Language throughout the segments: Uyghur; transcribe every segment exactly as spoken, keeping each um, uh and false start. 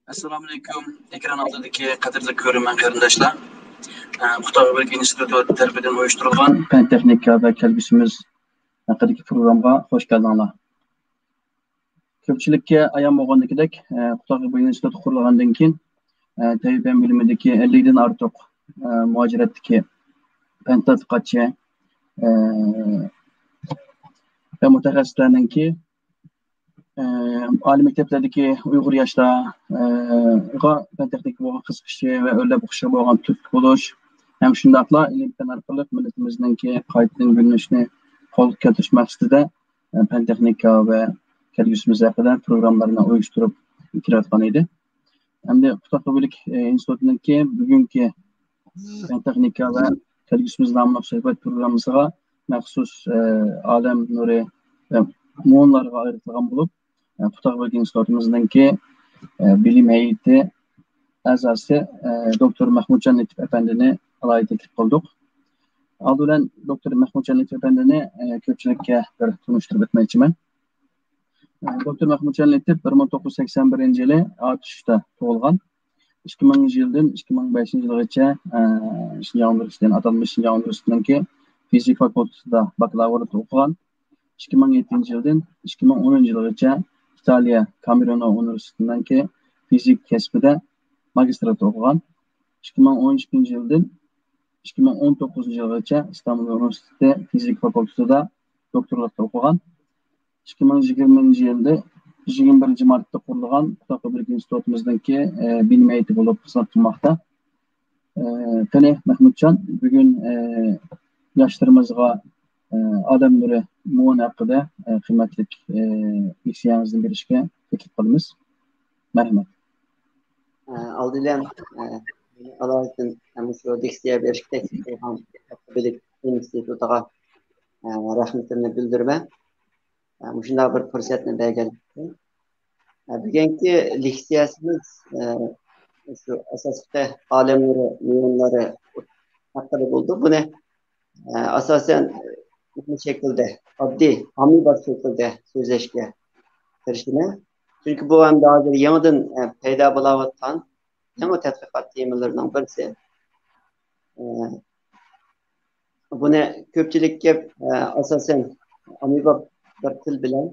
ئەسسالامۇئەلەيكۇم، ئېكران ئالدىدىكى قەدىرلىك كۆرۈرمەن قېرىنداشلار. ئە، پۇختا خەۋەرلىك ئىنستىتۇتى تەرىپىدىن ئۇيۇشتۇرۇلغان پەن تېخنىكا ۋە كەلگۈسىمىز ھەققىدىكى پروگرامغا خوش كەلدىڭلار. كۆپچىلىككە ئايان بولغاندىكىدەك، ئە، پۇختا خەۋەرلىك ئىنستىتۇتى قۇرۇلغاندىن كېيىن، ئە، تەبىئىي پەن بۆلۈمىدىكى ئەللىكتىن ئارتۇق، ئە، مۇھاجىرەتتىكى پەن تەتقىقاتچى، ئە، ۋە مۇتەخەسسىسلەرنىڭكى ئە، ئالىي مەكتەپلەردىكى ئۇيغۇر ياشلارغا پەن تېخنىكا بولغان قىزىقىشى ۋە ئۆرلەپ ئوقۇشىغا بولغان تۈرتكە بولۇش ھەم شۇنداقلا ئىلىم پەن ئارقىلىق مىللىتىمىزنىڭكى قايتىدىن گۈللىنىشىنى قولغا كەلتۈرۈش مەقسىتىدە، ئە، پەن تېخنىكا ۋە كەلگۈسىمىز ھەققىدە پروگراممىلارنى ئۇيۇشتۇرۇپ كېلىۋاتقان ئىدى. ئەمدى پۇختا خەۋەرلىك، ئە، ئىنستىتۇتىنىڭكى بۈگۈنكى پەن تېخنىكا ۋە كەلگۈسىمىز ناملىق سۆھبەت پروگراممىسىغا مەخسۇس، ئە، ئالەم نۇرى ۋە مۇئاۋىنلارغا ئايرىلغان بولۇپ، ئە، پۇختا خەۋەرلىك ئىنستىتۇتىمىزنىڭكى، ئە، بىلىم ھەيئىتى ئەزاسى، ئە، دوكتور مەخمۇتجان لېتىپ ئەپەندىنى ئالاھىدە تەكلىپ قىلدۇق. ئالدى بىلەن دوكتور مەخمۇتجان لېتىپ ئەپەندىنى، ئە، كۆپچىلىككە بىر تونۇشتۇرۇپ ئۆتمەكچىمەن. ئە، دوكتور مەخمۇتجان لېتىپ بىر مىڭ توققۇز يۈز سەكسەن بىرىنچى يىلى ئاتۇشتا تۇغۇلغان. ئىككى مىڭىنچى يىلدىن ئىككى مىڭ بەشىنچى يىلغىچە، ئە، شىنجاڭ ئۇنىۋېرسىتېتى، ئاتالمىش شىنجاڭ ئۇنىۋېرسىتېتىنىڭكى فىزىكا فاكۇلتېتىدا باكلاۋرلىقتا ئوقۇغان. ئىككى مىڭ يەتتىنچى يىلدىن ئىككى مىڭ ئونىنچى يىلغىچە ئىتالىيە كامېرونو ئۇنىۋېرسىتېتىنىڭكى فىزىكا كەسپىدە ماگىستىرلىقتا ئوقۇغان. ئىككى مىڭ ئون ئىككىنچى يىلدىن ئىككى مىڭ ئون توققۇزىنچى يىلغىچە ئىستانبۇل ئۇنىۋېرسىتېتى فىزىكا فاكۇلتېتىدا دوكتورلۇقتا ئوقۇغان. ئىككى مىڭ يىگىرمىنچى يىلدا يىگىرمە بىرىنچى مارتتا قۇرۇلغان پۇختا خەۋەرلىك ئىنستىتۇتىمىزنىڭكى، ئە، بىلىم ھەيئىتى بولۇپ خىزمەت قىلماقتا. ئە، قېنى، مەھمۇتجان، بۈگۈن، ئە، ياشلىرىمىزغا، ئە، ئالەم نۇرى مۇئاۋىن ھەققىدە، ئە، قىممەتلىك، ئە، لېكسىيەڭىزنى بېرىشكە تەكلىپ قىلىمىز. مەرھەمەت. ئە، ئالدى بىلەن، ئە، مېنى ئالاھىدىن مۇشۇ لېكسىيە بېرىشكە تەكلىپ قىلغان پۇختا خەۋەرلىك ئىنستىتۇتىغا، ئە، رەھمىتىمنى بىلدۈرىمەن. ئە، مۇشۇنداق بىر پۇرسەتنى بەرگەنلىكى ئۈچۈن. ئە، بۈگۈنكى لېكسىيەسىمىز، ئە، شۇ ئاساسلىقى ئالەم نۇرى مۇئاۋىنلىرى ھەققىدە بولىدۇ. بۇنى، ئە، ئاساسەن، ئە، شەكىلدە، ئاددىي، ئاممىباب شەكىلدە سۆزلەشكە تىرىشىمەن. چۈنكى بۇ ئەمدى ھازىر يېڭىدىن، ئە، پەيدا بولاۋاتقان يېڭى تەتقىقات تېمىلىرىنىڭ بىرسى. ئە، بۇنى كۆپچىلىككە، ئە، ئاساسەن ئاممىباب بىر تىل بىلەن،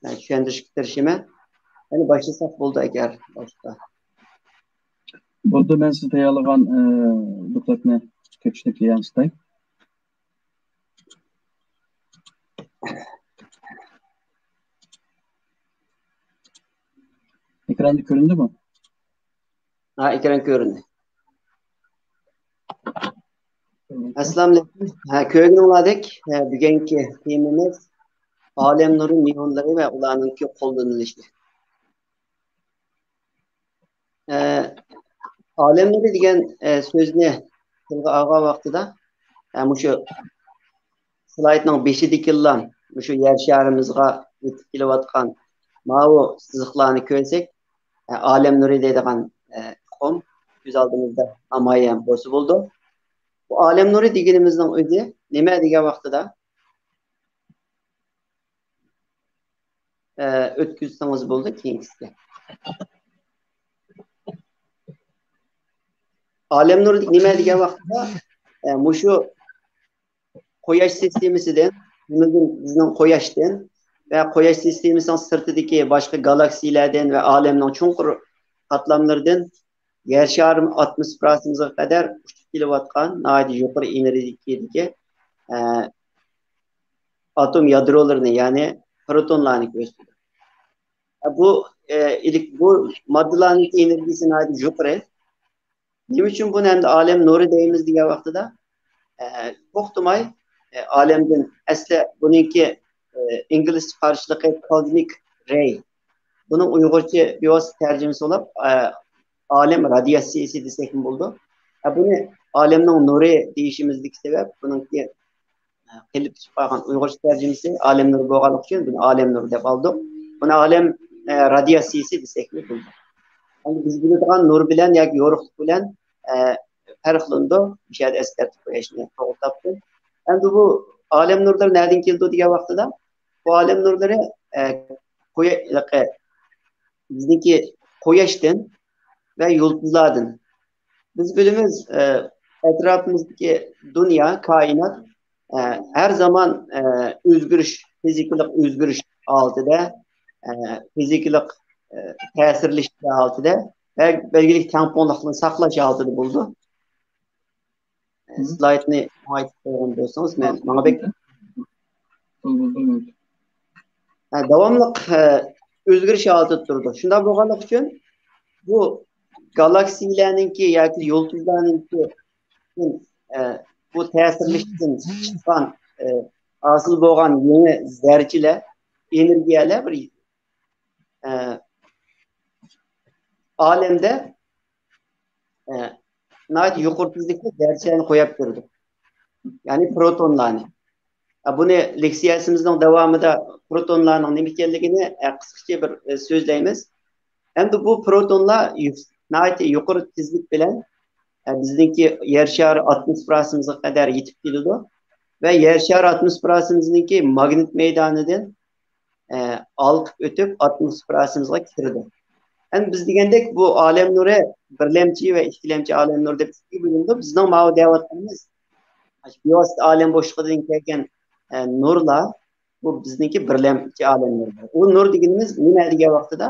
ئە، چۈشەندۈرۈشكە تىرىشىمەن. يەنى باشلىساق بولىدۇ ئەگەر باشتا. بولدى، مەن سىز تەييارلىغان، ئە، دوكلاتنى كۆپچىلىككە يانچۇتاي. ئېكراندا كۆرۈندىمۇ؟ ھە، ئېكران كۆرۈندى. ئەسسالامۇئەلەيكۇم. ھە، كۆرگىنىڭلاردەك، ھە، بۈگۈنكى تېمىمىز ئالەم نۇرى مۇئاۋىنلىرى ۋە ئۇلارنىڭكى قوللىنىلىشى. ئە، ئالەم نۇرى دېگەن، ئە، سۆزنى تىلغا ئالغان ۋاقتىدا، ئە، مۇشۇ سلايدنىڭ بېشىدىكىلا مۇشۇ يەر شارىمىزغا يېتىپ كېلىۋاتقان ماۋۇ سىزىقلارنى كۆرسەك، ئە، ئالەم نۇرى دەيدىغان، ئە، ئۇقۇم كۆز ئالدىمىزدا نامايان بولسا بولىدۇ. بۇ ئالەم نۇرى دېگىنىمىزنىڭ ئۆزى نېمە دېگەن ۋاقتىدا، ئە، ئۆتكۈزسىڭىز بولىدۇ كېيىنكىسىگە. ئالەم نۇرى نېمە دېگەن ۋاقتىدا، ئە، مۇشۇ قۇياش سىستېمىسىدىن، بىزنىڭ قۇياشتىن ۋە قۇياش سىستېمىسىنىڭ سىرتىدىكى باشقا گالاكسىيەلەردىن ۋە ئالەمنىڭ چوڭقۇر قاتلاملىرىدىن يەر شارى ئاتموسفېراسىمىزغا قەدەر ئۇچۇپ كېلىۋاتقان ناھايىتى يۇقىرى ئېنېرگىيەدىكى، ئە، ئاتوم يادرولىرىنى، يەنى پروتونلارنى كۆرسىتىدۇ. بۇ، ئە، ئىلىك-، بۇ ماددىلارنىڭكى ئېنېرگىيەسى ناھايىتى يۇقىرى. نېمە ئۈچۈن بۇنى ئەمدى ئالەم نۇرى دەيمىز دېگەن ۋاقتىدا، ئە، توختىماي، ئە، ئالەمدىن، ئەسلى بۇنىڭكى، ئە، ئىنگلىزچە قارشىلىقى كوزمىك رەي. بۇنىڭ ئۇيغۇرچە بىۋاسىتە تەرجىمىسى بولۇپ، ئە، ئالەم رادىياتسىيىسى دېسەكمۇ بولىدۇ. ئە، بۇنى ئالەمنىڭ نۇرى دېيىشىمىزدىكى سەۋەب بۇنىڭكى، ئە، قېلىپلىشىپ قالغان ئۇيغۇرچە تەرجىمىسى ئالەم نۇرى بولغانلىقى ئۈچۈن بۇنى ئالەم نۇرى دەپ ئالدۇق. بۇنى ئالەم، ئە، رادىياتسىيىسى دېسەكمۇ بولىدۇ. ئەمدى بىز بىلىدىغان نۇر بىلەن ياكى يورۇقلۇق بىلەن، ئە، پەرقلىنىدۇ. مۇشۇ يەردە ئەسكەرتىپ قويۇشنى توغرا تاپتىم. ئەمدى بۇ ئالەم نۇرلىرى نەدىن كېلىدۇ دېگەن ۋاقتىدا، بۇ ئالەم نۇرلىرى، ئە، قويا-، بىزنىڭكى قۇياشتىن ۋە يۇلتۇزلاردىن. بىز بىلىمىز، ئە، ئەتراپىمىزدىكى دۇنيا، كائىنات، ئە، ھەر زامان، ئە، ئۆزگىرىش، فىزىكىلىق ئۆزگىرىش ھالىتىدە، ئە، فىزىكىلىق، ئە، تەسىرلىشىش ھالىتىدە ۋە بەلگىلىك تەڭپۇڭلۇقنى ساقلاش ھالىتىدە بولىدۇ. ئە، سلايدنى ئايتىپ قويغان بولسىڭىز، مەن، ماڭا بەك ھە، داۋاملىق، ئە، ئۆزگىرىش ھالىتىدە تۇرىدۇ. شۇنداق بولغانلىقى ئۈچۈن بۇ گالاكسىيلەرنىڭكى ياكى يۇلتۇزلارنىڭكى، ئە، بۇ تەسىرلىشىشتىن چىققان، ئە، ھاسىل بولغان يېڭى زەررىچىلەر، ئېنېرگىيەلەر بىر، ئە، ئالەمدە، ئە، ناھايىتى يۇقىرى تېزلىكتە زەررىچىلەرنى قويۇپ بېرىدۇ. يەنى پروتونلارنى. ئە، بۇنى لېكسىيەسىمىزنىڭ داۋامىدا پروتونلارنىڭ نېمە ئىكەنلىكىنى، ئە، قىسقىچە بىر، ئە، سۆزلەيمىز. ئەمدى بۇ پروتونلار يۈك-، ناھايىتى يۇقىرى تېزلىك بىلەن، ئە، بىزنىڭكى يەر شارى ئاتموسفېراسىمىزغا قەدەر يېتىپ كېلىدۇ ۋە يەر شارى ئاتموسفېراسىمىزنىڭكى ماگنىت مەيدانىدىن، ئە، ھالقىپ ئۆتۈپ ئاتموسفېراسىمىزغا كىرىدۇ. ئەمدى بىز دېگەندەك بۇ ئالەم نۇرى بىرلەمچى ۋە ئىككىلەمچى ئالەم نۇرى دەپ ئىككىگە بۆلۈنىدۇ. بىزنىڭ ماۋۇ دەۋاتقىنىمىز بىۋاسىتە ئالەم بوشلۇقىدىن كەلگەن، ئە، نۇرلار، بۇ بىزنىڭكى بىرلەمچى ئالەم نۇرى. ئۇ نۇر دېگىنىمىز نېمە دېگەن ۋاقتىدا،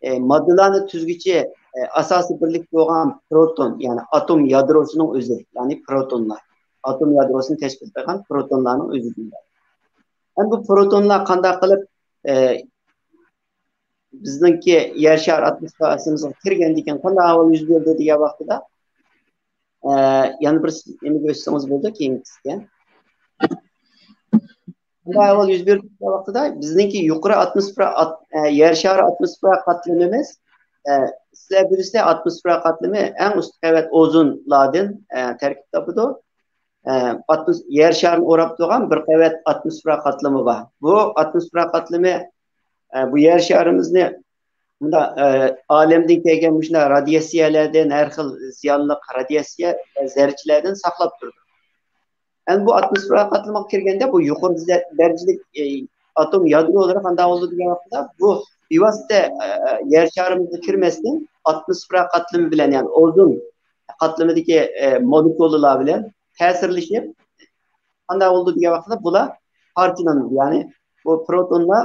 ئە، ماددىلارنى تۈزگۈچى، ئە، ئاساسىي بىرلىك بولغان پروتون، يەنى ئاتوم يادروسىنىڭ ئۆزى، يەنى پروتونلار. ئاتوم يادروسىنى تەشكىل قىلغان پروتونلارنىڭ ئۆزى دېيىلىدۇ. ئەمدى بۇ پروتونلار قانداق قىلىپ، ئە، بىزنىڭكى يەر شارى ئاتموسفېراسىمىزغا كىرگەندىن كېيىن قانداق ئەھۋال يۈز بېرىدۇ دېگەن ۋاقتىدا، ئە، يەنە بىر نېمىگە ئۆتسىڭىز بولىدۇ، كېيىنكىسىگە. قانداق ئەھۋال يۈز بېرىدۇ دېگەن ۋاقتىدا، بىزنىڭكى يۇقىرى ئاتموسفېرا، ئات-، ئە، يەر شارى ئاتموسفېرا قاتلىمىمىز، ئە، سىلەر بىلىسىلەر، ئاتموسفېرا قاتلىمى ئەڭ ئۈستى قەۋەت ئوزونلاردىن، ئە، تەركىب تاپىدۇ. ئە، ئاتموس-، يەر شارىنى ئوراپ تۇرغان بىر قەۋەت ئاتموسفېرا قاتلىمى بار. بۇ ئاتموسفېرا قاتلىمى، ئە، بۇ يەر شارىمىزنى مۇنداق، ئە، ئالەمدىن كەلگەن مۇشۇنداق رادىياتسىيەلەردىن، ھەر خىل زىيانلىق رادىياتسىيە ۋە زەررىچىلەردىن ساقلاپ تۇرىدۇ. ئەمدى بۇ ئاتموسفېرا قاتلىمىغا كىرگەندە بۇ يۇقىرى زە-، دەرىجىلىك، ئە، ئاتوم يادرولىرى قانداق بولىدۇ دېگەن ۋاقىتتا، بۇ بىۋاسىتە، ئە، يەر شارىمىزغا كىرمەستىن ئاتموسفېرا قاتلىمى بىلەن، يەنى ئوزون قاتلىمىدىكى، ئە، مولېكۇلىلار بىلەن تەسىرلىشىپ، قانداق بولىدۇ دېگەن ۋاقىتتا بۇلار پارچىلىنىدۇ. يەنى بۇ پروتونلار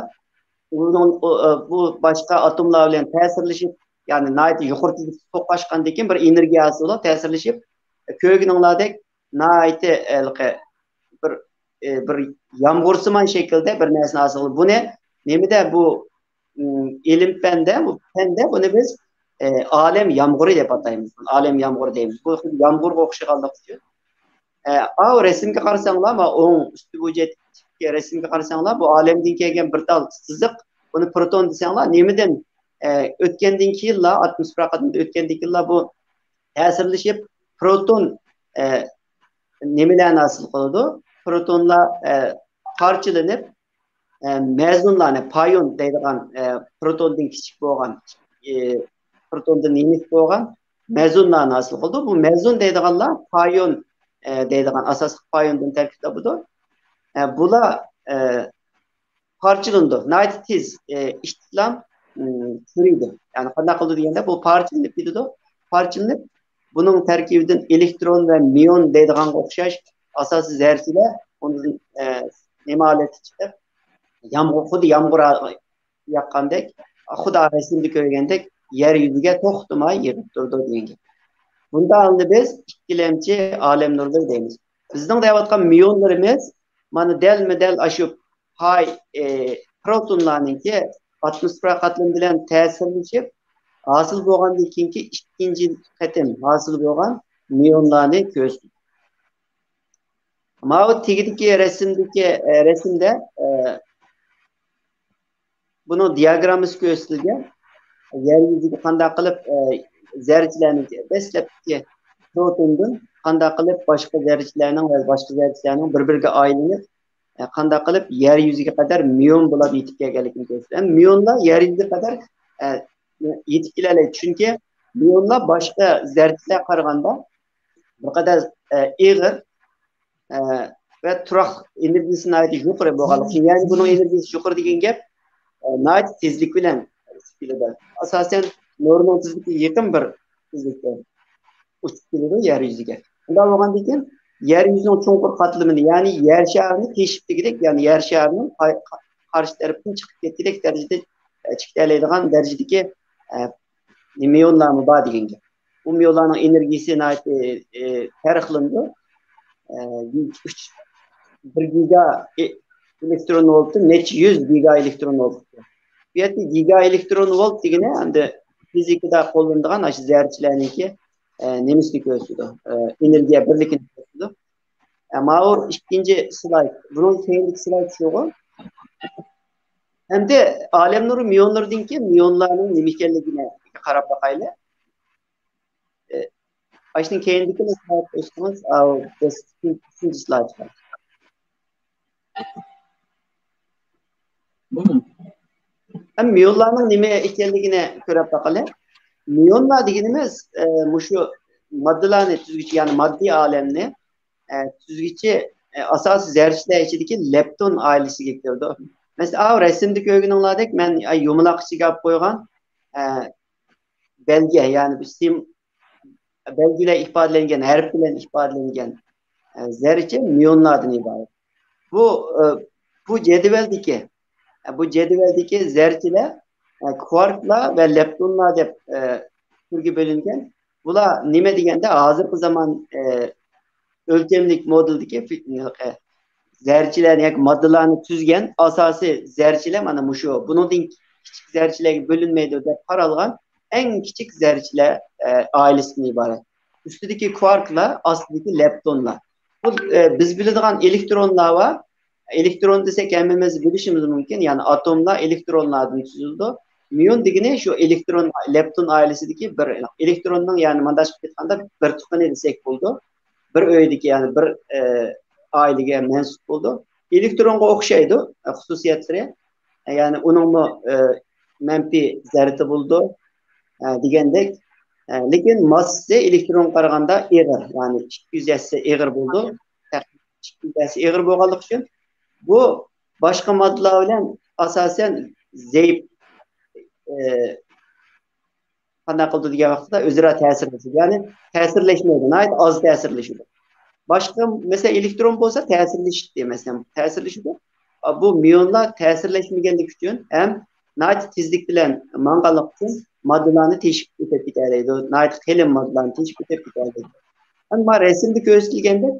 بۇنىڭ، ئۇ، ئە، بۇ باشقا ئاتوملار بىلەن تەسىرلىشىپ، يەنى ناھايىتى يۇقىرى تېزلىكتە توقاشقاندىن كېيىن بىر ئېنېرگىيە ھاسىل بولۇپ تەسىرلىشىپ، كۆرگىنىڭلاردەك ناھايىتى، ھېلىقى بىر، ئە، بىر يامغۇرسىمان شەكىلدە بىر نەرسىنى ھاسىل قىلىدۇ. بۇنى نېمىدە بۇ، ئىم، ئىلىم پەندە، بۇ پەندە بۇنى بىز، ئە، ئالەم يامغۇرى دەپ ئاتايمىز. ئالەم يامغۇرى دەيمىز. بۇ خۇددى يامغۇرغا ئوخشىغانلىقى ئۈچۈن. ئە، ئاۋۇ رەسىمگە قارىساڭلار، ما ئوڭ ئۈستى بويىچە تىككە رەسىمگە قارىساڭلار، بۇ ئالەمدىن كەلگەن بىر تال سىزىق، بۇنى پروتون دېسەڭلار، نېمىدىن، ئە، ئۆتكەندىن كېيىنلا، ئاتموسفېرا قاتلىمىدىن ئۆتكەندىن كېيىنلا بۇ تەسىرلىشىپ، پروتون، ئە، نېمىلەرنى ھاسىل قىلىدۇ؟ پروتونلار، ئە، پارچىلىنىپ، ئە، مەزۇنلارنى، پايون دەيدىغان، ئە، پروتوندىن كىچىك بولغان، ئە، پروتوندىن يېنىك بولغان مەزۇنلارنى ھاسىل قىلىدۇ. بۇ مەزۇن دەيدىغانلار پايون، ئە، دەيدىغان ئاساسلىق پايوندىن تەركىب تاپىدۇ. ئە، بۇلار، ئە، پارچىلىنىدۇ. ناھايىتى تېز، ئە، ئىتتىكلا، ئىم، چىرىيدۇ. يەنى قانداق قىلىدۇ دېگەندە، بۇ پارچىلىنىپ كېتىدۇ. پارچىلىنىپ، بۇنىڭ تەركىبىدىن ئېلېكترون ۋە مىئون دەيدىغانغا ئوخشاش ئاساسىي زەررىچىلەر ئۇنىڭدىن، ئە، نېمە ھالەتكە چىقىپ، يامغۇر، خۇددى يامغۇر ياغقاندەك، خۇددى رەسىمدە كۆرگەندەك يەر يۈزىگە توختىماي يېغىپ تۇرىدۇ دېگەن گەپ. بۇنداق ھالدا بىز ئىككىلەمچى ئالەم نۇرلىرى دەيمىز. بىزنىڭ دەۋاتقان مىئونلىرىمىز مانا دەلمۇ دەل ئاشۇ پاي، ئى، پروتونلارنىڭكى ئاتموسفېرا قاتلىمى بىلەن تەسىرلىشىپ ھاسىل بولغاندىن كېيىنكى ئىككىنچى قېتىم ھاسىل بولغان مىئونلارنى كۆرسىتىدۇ. ماۋۇ تېگىدىكى رەسىمدىكى، ئە، رەسىمدە، ئە، بۇنىڭ دىياگراممىسى كۆرسىتىلگەن. يەر يۈزىگە قانداق قىلىپ، ئە، زەررىچىلەرنىڭ دەسلەپكى پروتوندىن قانداق قىلىپ باشقا زەررىچىلەرنىڭ ۋە باشقا زەررىچىلەرنىڭ بىر-بىرىگە ئايلىنىپ، ئە، قانداق قىلىپ يەر يۈزىگە قەدەر مىئون بولاپ يېتىپ كەلگەنلىكىنى كۆرسىتىدۇ. ھەم مىئونلار يەر يۈزىگە قەدەر، ئە، يېتىپ كېلەلەيدۇ. چۈنكى مىئونلار باشقا زەررىچىلەرگە قارىغاندا بىر قەدەر، ئە، ئېغىر، ئە، ۋە تۇراقلىق ئېنېرگىيەسى ناھايىتى يۇقىرى بولغانلىقى، يەنى بۇنىڭ ئېنېرگىيەسى يۇقىرى دېگەن گەپ، ئە، ناھايىتى تېزلىك بىلەن كېلىدۇ. ئاساسەن، نۇرنىڭ تېزلىكى يېقىن بىر تېزلىكتە ئۇچۇپ كېلىدۇ يەر يۈزىگە. شۇنداق بولغاندىن كېيىن، يەر يۈزىنىڭ چوڭقۇر قاتلىمىنى، يەنى يەر شارىنى تېشىپ دېگۈدەك، يەنى يەر شارىنىڭ قا-، قا-، قارشى تەرىپىدىن چىقىپ كېتىدەك دەرىجىدە، ئە، چىكىتەلەيدىغان دەرىجىدىكى، ئە، مىيونلارمۇ بار دېگەن گەپ. بۇ مىيونلارنىڭ ئېنېرگىيىسى ناھايىتى، ئە، پەرقلىنىدۇ. ئە، ئۈچ، بىر گىگا ئېلېكترون ۋولتتىن نەچچە يۈز گىگا ئېلېكترون ۋولت. بۇ يەردە گىگا ئېلېكترون ۋولت دېگىنى ئەمدى فىزىكىدا قوللىنىدىغان ئاشۇ زەررىچىلەرنىڭكى، ئە، نېمىسىنى كۆرسىتىدۇ، ئە، ئېنېرگىيە بىرلىكىنى كۆرسىتىدۇ. ئە، ماۋۇ ئىككىنچى سلايد. بۇنىڭ كەينىدىكى سلايد شۇغۇ. ئەمدى ئالەم نۇرى مىيونلىرىدىن كېيىن مىيونلارنىڭ نېمە ئىكەنلىكىگە قاراپ باقايلى. ئە، ئاشۇنىڭ كەينىدىكى سلايد قويسىڭىز، ئاۋۇ بىز ئۈچىنچى سلايدقا. ھەم مىيونلارنىڭ نېمە ئىكەنلىكىنى كۆرۈپ باقىلى. مىيونلار دېگىنىمىز، ئە، مۇشۇ ماددىلارنى تۈزگۈچى، يەنى ماددىي ئالەمنى، ئە، تۈزگۈچى، ئە، ئاساسىي زەررىچىلەر ئىچىدىكى لېپتون ئائىلىسىگە كىرىدۇ. مەسىلەن، ئاۋۇ رەسىمدە كۆرگىنىڭلاردەك مەن، ئە، يۇمىلاق ئىچىگە ئېلىپ قويغان، ئە، بەلگە، يەنى بىر سىم-، بەلگە بىلەن ئىپادىلەنگەن، ھەرپ بىلەن ئىپادىلەنگەن، ئە، زەررىچە مىيونلاردىن ئىبارەت. بۇ، ئە، بۇ جەدۋەلدىكى، ئە، بۇ جەدۋەلدىكى زەررىچىلەر، ئە، كۋاركلار ۋە لېپتونلار دەپ، ئە، تۈرگە بۆلۈنگەن. بۇلار نېمە دېگەندە، ھازىرقى زامان، ئە، ئۆلچەملىك مودېلدىكى في-، زەررىچىلەرنى ياكى ماددىلارنى تۈزگەن ئاساسىي زەررىچىلەر مانا مۇشۇ. بۇنىڭدىن كىچىك زەررىچىلەرگە بۆلۈنمەيدۇ دەپ قارالغان ئەڭ كىچىك زەررىچىلەر، ئە، ئائىلىسىدىن ئىبارەت. ئۈستىدىكى كۋاركلار، ئاستىدىكى لېپتونلار. بۇ، ئە، بىز بىلىدىغان ئېلېكترونلار بار. ئېلېكترون دېسەك ھەممىمىز بىلىشىمىز مۇمكىن، يەنى ئاتوملار ئېلېكترونلاردىن تۈزۈلىدۇ. مىيون دېگىنى شۇ ئېلېكترون، لېپتون ئائىلىسىدىكى بىر ئېلېكتروننىڭ، يەنى مۇنداقچە قىلىپ ئېيتقاندا، بىر تۇقىنى دېسەك بولىدۇ. بىر ئۆيدىكى، يەنى بىر، ئە، ئائىلىگە مەنسۇپ بولىدۇ. ئېلېكترونغا ئوخشايدۇ، ئە، خۇسۇسىيەتلىرى. ئە، يەنى ئۇنىڭمۇ، ئە، مەنپىي زەررىتى بولىدۇ، ئە، دېگەندەك. ئە، لېكىن ماسسىسى ئېلېكترونغا قارىغاندا ئېغىر، يەنى ئىككى يۈز ھەسسە ئېغىر بولىدۇ. ئىككى يۈز ھەسسە ئېغىر بولغانلىقى ئۈچۈن بۇ باشقا ماددىلار بىلەن ئاساسەن زەئىپ، ئە، قانداق قىلىدۇ دېگەن ۋاقىتتا ئۆزئارا تەسىرلىشىدۇ. يەنى تەسىرلەشمەيدۇ، ناھايىتى ئاز تەسىرلىشىدۇ. باشقا، مەسىلەن، ئېلېكترون بولسا تەسىرلىشىدۇ، مەسىلەن، تەسىرلىشىدۇ. ئا، بۇ مىيونلار تەسىرلەشمىگەنلىكى ئۈچۈن ھەم ناھايىتى تېزلىك بىلەن ماڭغانلىقى ئۈچۈن ماددىلارنى تېشىپ ئۆتۈپ كېتەلەيدۇ، ناھايىتى قېلىن ماددىلارنى تېشىپ ئۆتۈپ كېتەلەيدۇ. ئەمما رەسىمدە كۆرسىتىلگەندەك،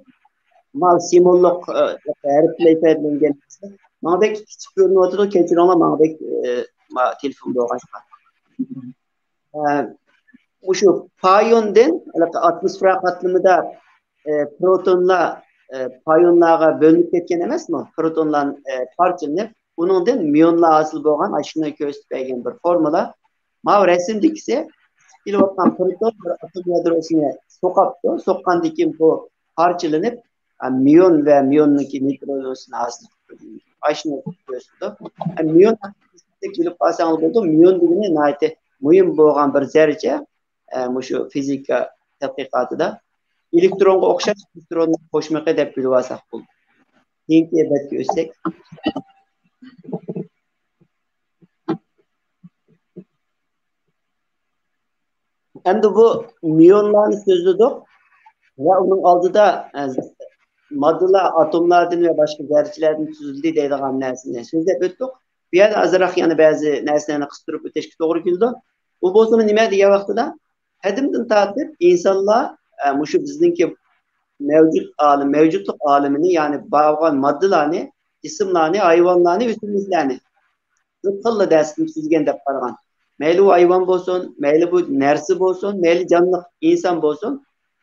ما سىمۋوللۇق، ئە، ھەرپلەر ئىپادىلەنگەن، ماڭا بەك كىچىك كۆرۈنۈۋاتىدۇ، كەچۈرۈڭلار، ماڭا بەك، ئە، ما تېلېفون بولغاچقا. ئە، مۇشۇ پايوندىن، ھېلىقى ئاتموسفېرا قاتلىمىدا، ئە، پروتونلار، ئە، پايونلارغا بۆلۈنۈپ كەتكەن ئەمەسمۇ؟ پروتونلار، ئە، پارچىلىنىپ، ئۇنىڭدىن مىيونلار ھاسىل بولغان، ئاشۇنى كۆرسىتىپ بەرگەن بىر فورمۇلا. ماۋۇ رەسىمدىكىسى كېلىۋاتقان پروتون بىر ئاتوم يادروسىنى سوقاپتۇ. سوققاندىن كېيىن بۇ پارچىلىنىپ، ئە، ميون ۋە ميوننىڭكى نېيترونىسىنى ھاسىل قىلىدۇ. ئاشۇنى كۆرسىتىدۇ. ئە، ميون ھەققىدە بىلىپ قالساڭىز بولىدۇ. ميون دېگىنى ناھايىتى مۇھىم بولغان بىر زەررىچە، ئە، مۇشۇ فىزىكا تەتقىقاتىدا ئېلېكترونغا ئوخشاش ئېلېكتروننىڭ قوشمىقى دەپ بىلىۋالساق بولىدۇ. كېيىنكى بەتكە ئۆتسەك. ئەمدى بۇ ميونلارنى سۆزلىدۇق ۋە ئۇنىڭ ئالدىدا، ئە، ماددىلار ئاتوملاردىن ۋە باشقا زەررىچىلەردىن تۈزۈلدى دەيدىغان نەرسىنى سۆزلەپ ئۆتتۇق. بۇ يەردە ئازراق يەنە بەزى نەرسىلەرنى قىستۇرۇپ ئۆتۈشكە توغرا كېلىدۇ. ئۇ بولسىمۇ نېمە دېگەن ۋاقتىدا، قەدىمدىن تارتىپ ئىنسانلار، ئە، مۇشۇ بىزنىڭكى مەۋجۇت ئالەم، مەۋجۇتلۇق ئالىمىنى، يەنى بار بولغان ماددىلارنى، جىسىملارنى، ھايۋانلارنى، ئۆسۈملۈكلەرنى تۆت خىللا دەرسىدىن تۈزگەن دەپ قارىغان. مەيلى ئۇ ھايۋان بولسۇن، مەيلى بۇ نەرسە بولسۇن، مەيلى جانلىق ئىنسان بولسۇن،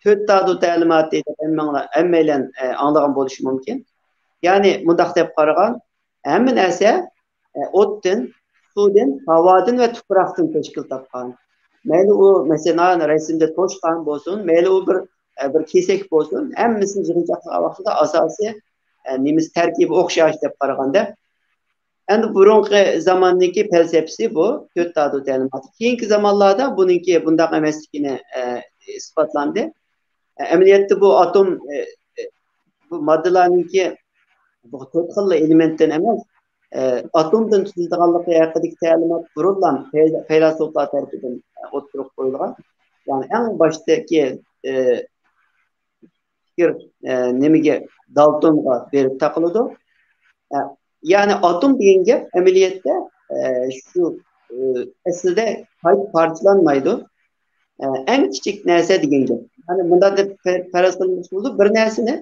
تۆت تادۇ تەلىماتى دەپ ھەممەڭلار، ھەممەيلەن، ئە، ئاڭلىغان بولۇشى مۇمكىن. يەنى مۇنداق دەپ قارىغان، ھەممە نەرسە، ئە، ئوتتىن، سۇدىن، ھاۋادىن ۋە تۇپراقتىن تەشكىل تاپقان. مەيلى ئۇ، مەسىلەن، رەسىمدە توشقان بولسۇن، مەيلى ئۇ بىر، ئە، بىر كېسەك بولسۇن، ھەممىسىنى يىغىنچاقلىغان ۋاقتىدا ئاساسىي، ئە، نېمىسى، تەركىبى ئوخشاش دەپ قارىغاندا. ئەمدى بۇرۇنقى زاماننىڭكى پەلسەپىسى بۇ، تۆت تادۇ تەلىماتى. كېيىنكى زامانلاردا بۇنىڭكى بۇنداق ئەمەسلىكىنى، ئە، ئىسپاتلاندى. ئە، ئەمەلىيەتتە بۇ ئاتوم، ئە، ئە، بۇ ماددىلارنىڭكى بۇ تۆت خىللا ئېلېمېنتتىن ئەمەس، ئاتومدىن تۈزۈلىدىغانلىقى ھەققىدىكى تەلىمات بۇرۇنلا پەيلاسوپلار تەرىپىدىن ئوتتۇرىغا قويۇلغان. يەنى ئەڭ باشتىكى پىكىر نېمىگە، دالتونغا بېرىپ تاقىلىدۇ. يەنى ئاتوم دېگەن گەپ ئەمەلىيەتتە شۇ ئەسلىدە قايتا پارچىلانمايدۇ. ئەڭ كىچىك نەرسە دېگەن گەپ. يەنى مۇنداق دەپ پەرەز قىلىنىشى بولىدۇ، بىر نەرسىنى،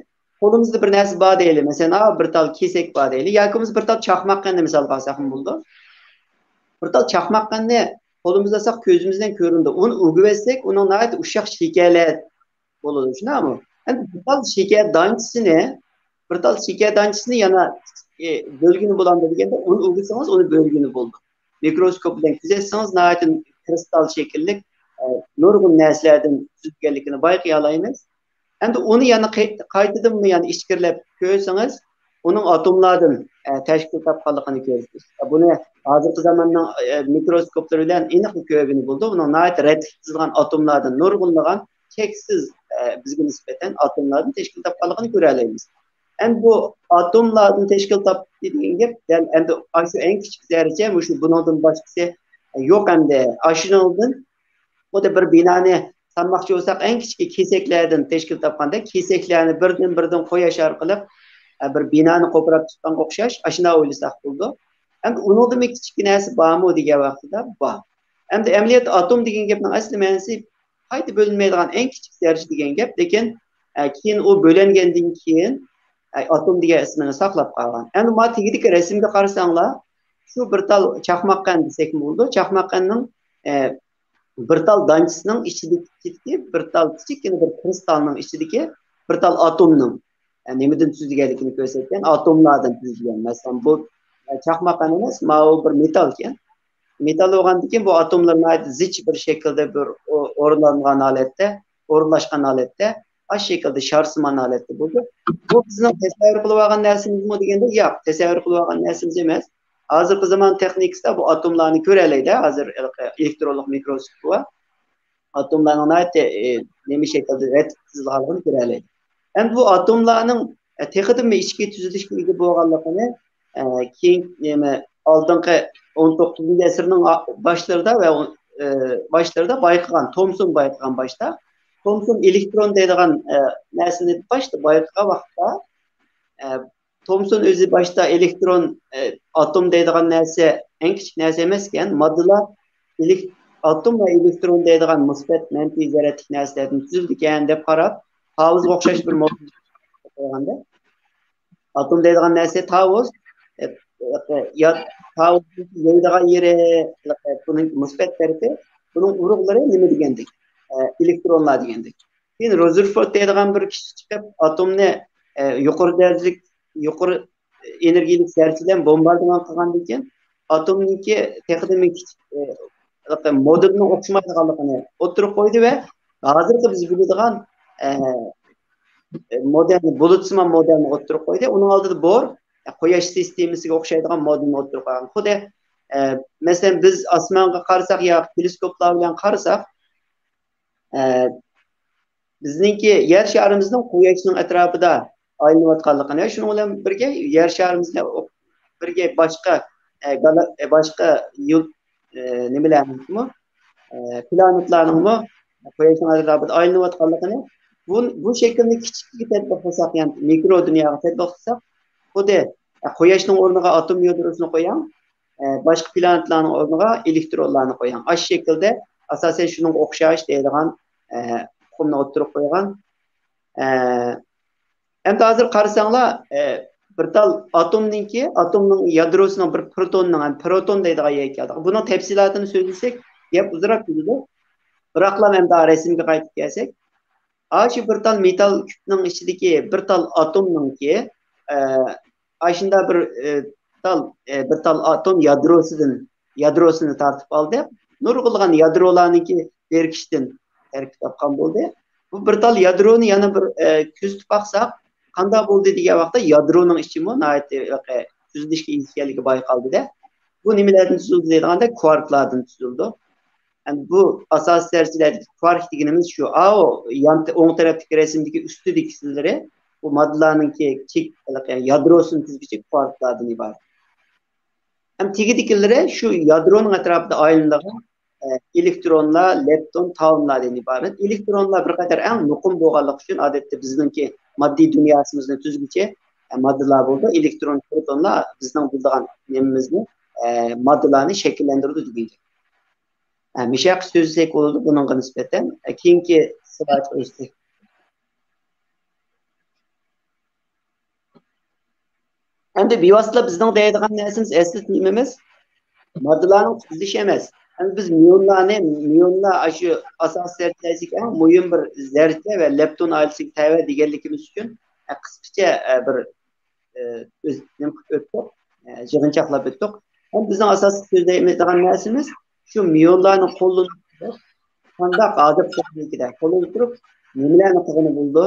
قولىمىزدا بىر نەرسە بار دەيلى، مەسىلەن، بىر تال كېسەك بار دەيلى، ياكى بولمىسا بىر تال چاقماق قەندنى مىسالغا ئالساقمۇ بولىدۇ. بىر تال چاقماق قەندنى قولىمىزدا ئالساق كۆزىمىزدىن كۆرۈنىدۇ. ئۇنى ئۆگۈۋەتسەك ئۇنىڭ ناھايىتى ئۇششاق شېكەرلەر بولىدۇ، شۇنداقمۇ؟ ئەمدى بىر تال شېكەر دانچىسىنى، بىر تال شېكەر دانچىسىنى يەنە بۆلگىلى بولامدۇ دېگەندە، ئۇنى ئۆگىسىڭىز ئۇنى بۆلگىلى بولىدۇ. مىكروسكوپ بىلەن كۆزەتسىڭىز ناھايىتى كرىستال شەكىللىك نۇرغۇن نەرسىلەردىن تۈزۈلگەنلىكىنى بايقىيالايمىز. ئەمدى ئۇنى يەنە قايتىدىن يەنە ئىچكىرىلەپ كۆرسىڭىز، ئۇنىڭ ئاتوملاردىن تەشكىل تاپقانلىقىنى كۆرىسىز. بۇنى ھازىرقى زاماننىڭ مىكروسكوپلىرى بىلەن ئېنىقلا كۆرگىلى بولىدۇ. ئۇنىڭ ناھايىتى رەتلىك تۇتۇلغان ئاتوملاردىن، نۇرغۇنلىغان، چەكسىز بىزگە نىسبەتەن ئاتوملاردىن تەشكىل تاپقانلىقىنى كۆرەلەيمىز. ئەمدى بۇ ئاتوملاردىن تەشكىل تاپتى دېگەن گەپ دەل ئەمدى ئاشۇ ئەڭ كىچىك زەررىچە، مۇشۇ بۇنىڭدىن باشقىسى يوق ئەمدى. ئاشۇنىڭدىن خۇددى بىر بىنانى سالماقچى بولساق، ئەڭ كىچىكى كېسەكلەردىن تەشكىل تاپقاندەك، كېسەكلەرنى بىردىن-بىردىن قويۇش ئارقىلىق بىر بىنانى قوپۇراپ چىققانغا ئوخشاش، ئاشۇنداق ئويلىساق بولىدۇ. ئەمدى ئۇنىڭدىنمۇ كىچىك نەرسە بارمۇ دېگەن ۋاقتىدا بار. ئەمدى ئەمەلىيەتتە ئاتوم دېگەن گەپنىڭ ئەسلى مەنىسى قايتا بۆلۈنمەيدىغان ئەڭ كىچىك زەررىچە دېگەن گەپ، لېكىن كېيىن ئۇ بۆلۈنگەندىن كېيىن ئاتوم دېگەن ئىسمىنى ساقلاپ قالغان. ئەمدى مانا تېگىدىكى رەسىمگە قارىساڭلار، شۇ بىر تال چاقماق قەند دېسەكمۇ بولىدۇ. چاقماق قەندنىڭ بىر تال دانچىسىنىڭ ئىچىدىكى، بىر تال كىچىككىنە بىر كرىستالنىڭ ئىچىدىكى بىر تال ئاتومنىڭ نېمىدىن تۈزۈلگەنلىكىنى كۆرسەتكەن، ئاتوملاردىن تۈزۈلگەن. مەسىلەن، بۇ چاقماق قەند ئەمەس، ماۋۇ بىر مېتالكەن. مېتال بولغاندىكىن بۇ ئاتوملار ناھايىتى زىچ بىر شەكىلدە بىر ئورۇنلانغان ھالەتتە، ئورۇنلاشقان ھالەتتە، ئاشۇ شەكىلدە شارسىمان ھالەتتە بولىدۇ. بۇ بىزنىڭ تەسەۋۋۇر قىلىۋالغان نەرسىمىزمۇ دېگەندە، ياق، تەسەۋۋۇر قىلىۋالغان نەرسىمىز ئەمەس. ھازىرقى زامان تېخنىكىسىدا بۇ ئاتوملارنى كۆرەلەيدۇ. ھازىر ئېلېكترونلۇق مىكروسكوپ بار. ئاتوملارنىڭ ناھايىتى نېمە شەكىلدە رەتلىك تىزىلغانلىقىنى كۆرەلەيدۇ. ئەمدى بۇ ئاتوملارنىڭ تېخىدىنمۇ ئىچكى تۈزۈلۈشكە ئىگە بولغانلىقىنى كېيىن نېمە ئالدىنقى ئون توققۇزىنچى ئەسىرنىڭ باشلىرىدا ۋە باشلىرىدا بايقىغان، تومسون بايقىغان باشتا. تومسون ئېلېكترون دەيدىغان نەرسىنى باشتا بايقىغان ۋاقىتتا، تومسون ئۆزى باشتا ئېلېكترون ئاتوم دەيدىغان نەرسە ئەڭ كىچىك نەرسە ئەمەسكەن، ماددىلار ئاتوم ۋە ئېلېكترون دەيدىغان مۇسبەت، مەنپىي زەرەتلىك نەرسىلەردىن تۈزۈلىدىكەن دەپ قاراپ، تاۋۇزغا ئوخشاش بىر ماددا قويغاندا، ئاتوم دەيدىغان نەرسە تاۋۇز، يا تاۋۇز يەيدىغان يېرى، بۇنىڭ مۇسبەت تەرىپى، بۇنىڭ ئۇرۇقلىرى نېمە دېگەندەك، ئېلېكترونلار دېگەندەك. كېيىن رۇزېرفورد دەيدىغان بىر كىشى چىقىپ، ئاتومنى يۇقىرى دەرىجىلىك، يۇقىرى ئېنېرگىيەلىك زەررىچە بىلەن بومباردىمان قىلغاندىن كېيىن، ئاتومنىڭكى تېخىدىنمۇ كىچىك، مودېلىنىڭ ئوخشىمايدىغانلىقىنى ئوتتۇرىغا قويدى ۋە ھازىرقى بىز بىلىدىغان مودېلنى، بۇلۇتسىمان مودېلنى ئوتتۇرىغا قويدى. ئۇنىڭ ئالدىدا بور، قۇياش سىستېمىسىگە ئوخشايدىغان مودېلنى ئوتتۇرىغا قويغان. خۇددى، مەسىلەن، بىز ئاسمانغا قارىساق يا تېلېسكوپلار بىلەن قارىساق، بىزنىڭكى يەر شارىمىزنىڭ قۇياشنىڭ ئەتراپىدا ئايلىنىۋاتقانلىقىنى، شۇنىڭ بىلەن بىرگە يەر شارىمىزنى بىرگە باشقا، باشقا يۇلت-، نېمىلەرنىڭمۇ، پلانېتلارنىڭمۇ قۇياشنىڭ ئەتراپىدا ئايلىنىۋاتقانلىقىنى، بۇ، بۇ شەكىلنى كىچىككە تەتبىق قىلساق، يەنى مىكرو دۇنياغا تەتبىق قىلساق، خۇددى قۇياشنىڭ ئورنىغا ئاتوم يادروسىنى قويۇڭ، باشقا پلانېتلارنىڭ ئورنىغا ئېلېكترونلارنى قويۇڭ. ئاشۇ شەكىلدە ئاساسەن شۇنىڭغا ئوخشاش دەيدىغان ئۇقۇمنى ئوتتۇرىغا قويغان. ئەمدى ھازىر قارىساڭلار، بىر تال ئاتومنىڭكى، ئاتومنىڭ يادروسىنىڭ بىر پروتوننىڭ، ھەم پروتون دەيدىغان يەرگە كەلدۇق. بۇنىڭ تەپسىلاتىنى سۆزلىسەك، گەپ ئۇزىراپ كېتىدۇ. بىراقلا ئەمدى رەسىمگە قايتىپ كەلسەك، ئاشۇ بىر تال مېتال كۈپنىڭ ئىچىدىكى بىر تال ئاتومنىڭكى، ئاشۇنداق بىر، تال، بىر تال ئاتوم يادروسىدىن، يادروسىنى تارتىپ ئالدى. نۇرغۇنلىغان يادرولارنىڭكى بىرىكىشتىن تەركىب تاپقان بولدى. بۇ بىر تال يادرونى يەنە بىر، كۆزىتىپ باقساق، قانداق بولدى دېگەن ۋاقىتتا يادرونىڭ ئىچىمۇ ناھايىتى تۈزۈلۈشكە ئىگە ئىكەنلىكى بايقالدى-دە. بۇ نېمىلەردىن تۈزۈلدى دەيدىغاندا، كۋاركلاردىن تۈزۈلىدۇ. ئەمدى بۇ ئاساسىي زەررىچىلەردىكى كۋارك دېگىنىمىز شۇ. ئاۋۇ يان، ئوڭ تەرەپتىكى رەسىمدىكى ئۈستىدىكىسىلىرى بۇ ماددىلارنىڭكى چېك، يەنى يادروسىنى تۈزگۈچى كۋاركلاردىن ئىبارەت. تېگىدىكىلىرى شۇ يادرونىڭ ئەتراپىدا ئايلىنىدىغان، ئە، ئېلېكترونلار، لېپتون، تاۋنلاردىن ئىبارەت. ئېلېكترونلار بىر قەدەر ئەڭ مۇقىم بولغانلىقى ئۈچۈن، ئادەتتە بىزنىڭكى ماددىي دۇنياسىمىزنى تۈزگۈچى، ئە، ماددىلار بولىدۇ. ئېلېكترون، پروتونلار بىزنىڭ بىلىدىغان نېمىمىزنى، ئە، ماددىلارنى شەكىللەندۈرىدۇ دېگەن گەپ. ئە، مۇشۇ ھەققە سۆزلىسەك بولىدۇ بۇنىڭغا نىسبەتەن. ئە، كېيىنكى سلايدقا ئۆتسەك. ئەمدى بىۋاسىتە بىزنىڭ دەيدىغان نەرسىمىز ئەسلى نېمىمىز؟ ماددىلارنىڭ تۈزۈلۈشى ئەمەس. ئەمدى بىز مىيونلارنى، مىيونلار ئاشۇ ئاساسىي زەررىچىلەر ئىچىدىكى ئەڭ مۇھىم بىر زەررىچە ۋە لېپتون ئائىلىسىگە تەۋە دېگەنلىكىمىز ئۈچۈن، ئە، قىسقىچە، ئە، بىر، ئە، ئۆز-، نېمە قىلىپ ئۆتتۇق، ئە، يىغىنچاقلاپ ئۆتتۇق. ئەمدى بىزنىڭ ئاساسلىق سۆزلەيدىغان نەرسىمىز شۇ مىيونلارنى قوللىنىپ قانداق ھازىرقى تېخنىكىدا قوللىنىپ تۇرۇپ نېمىلەرنى قىلغىلى بولىدۇ؟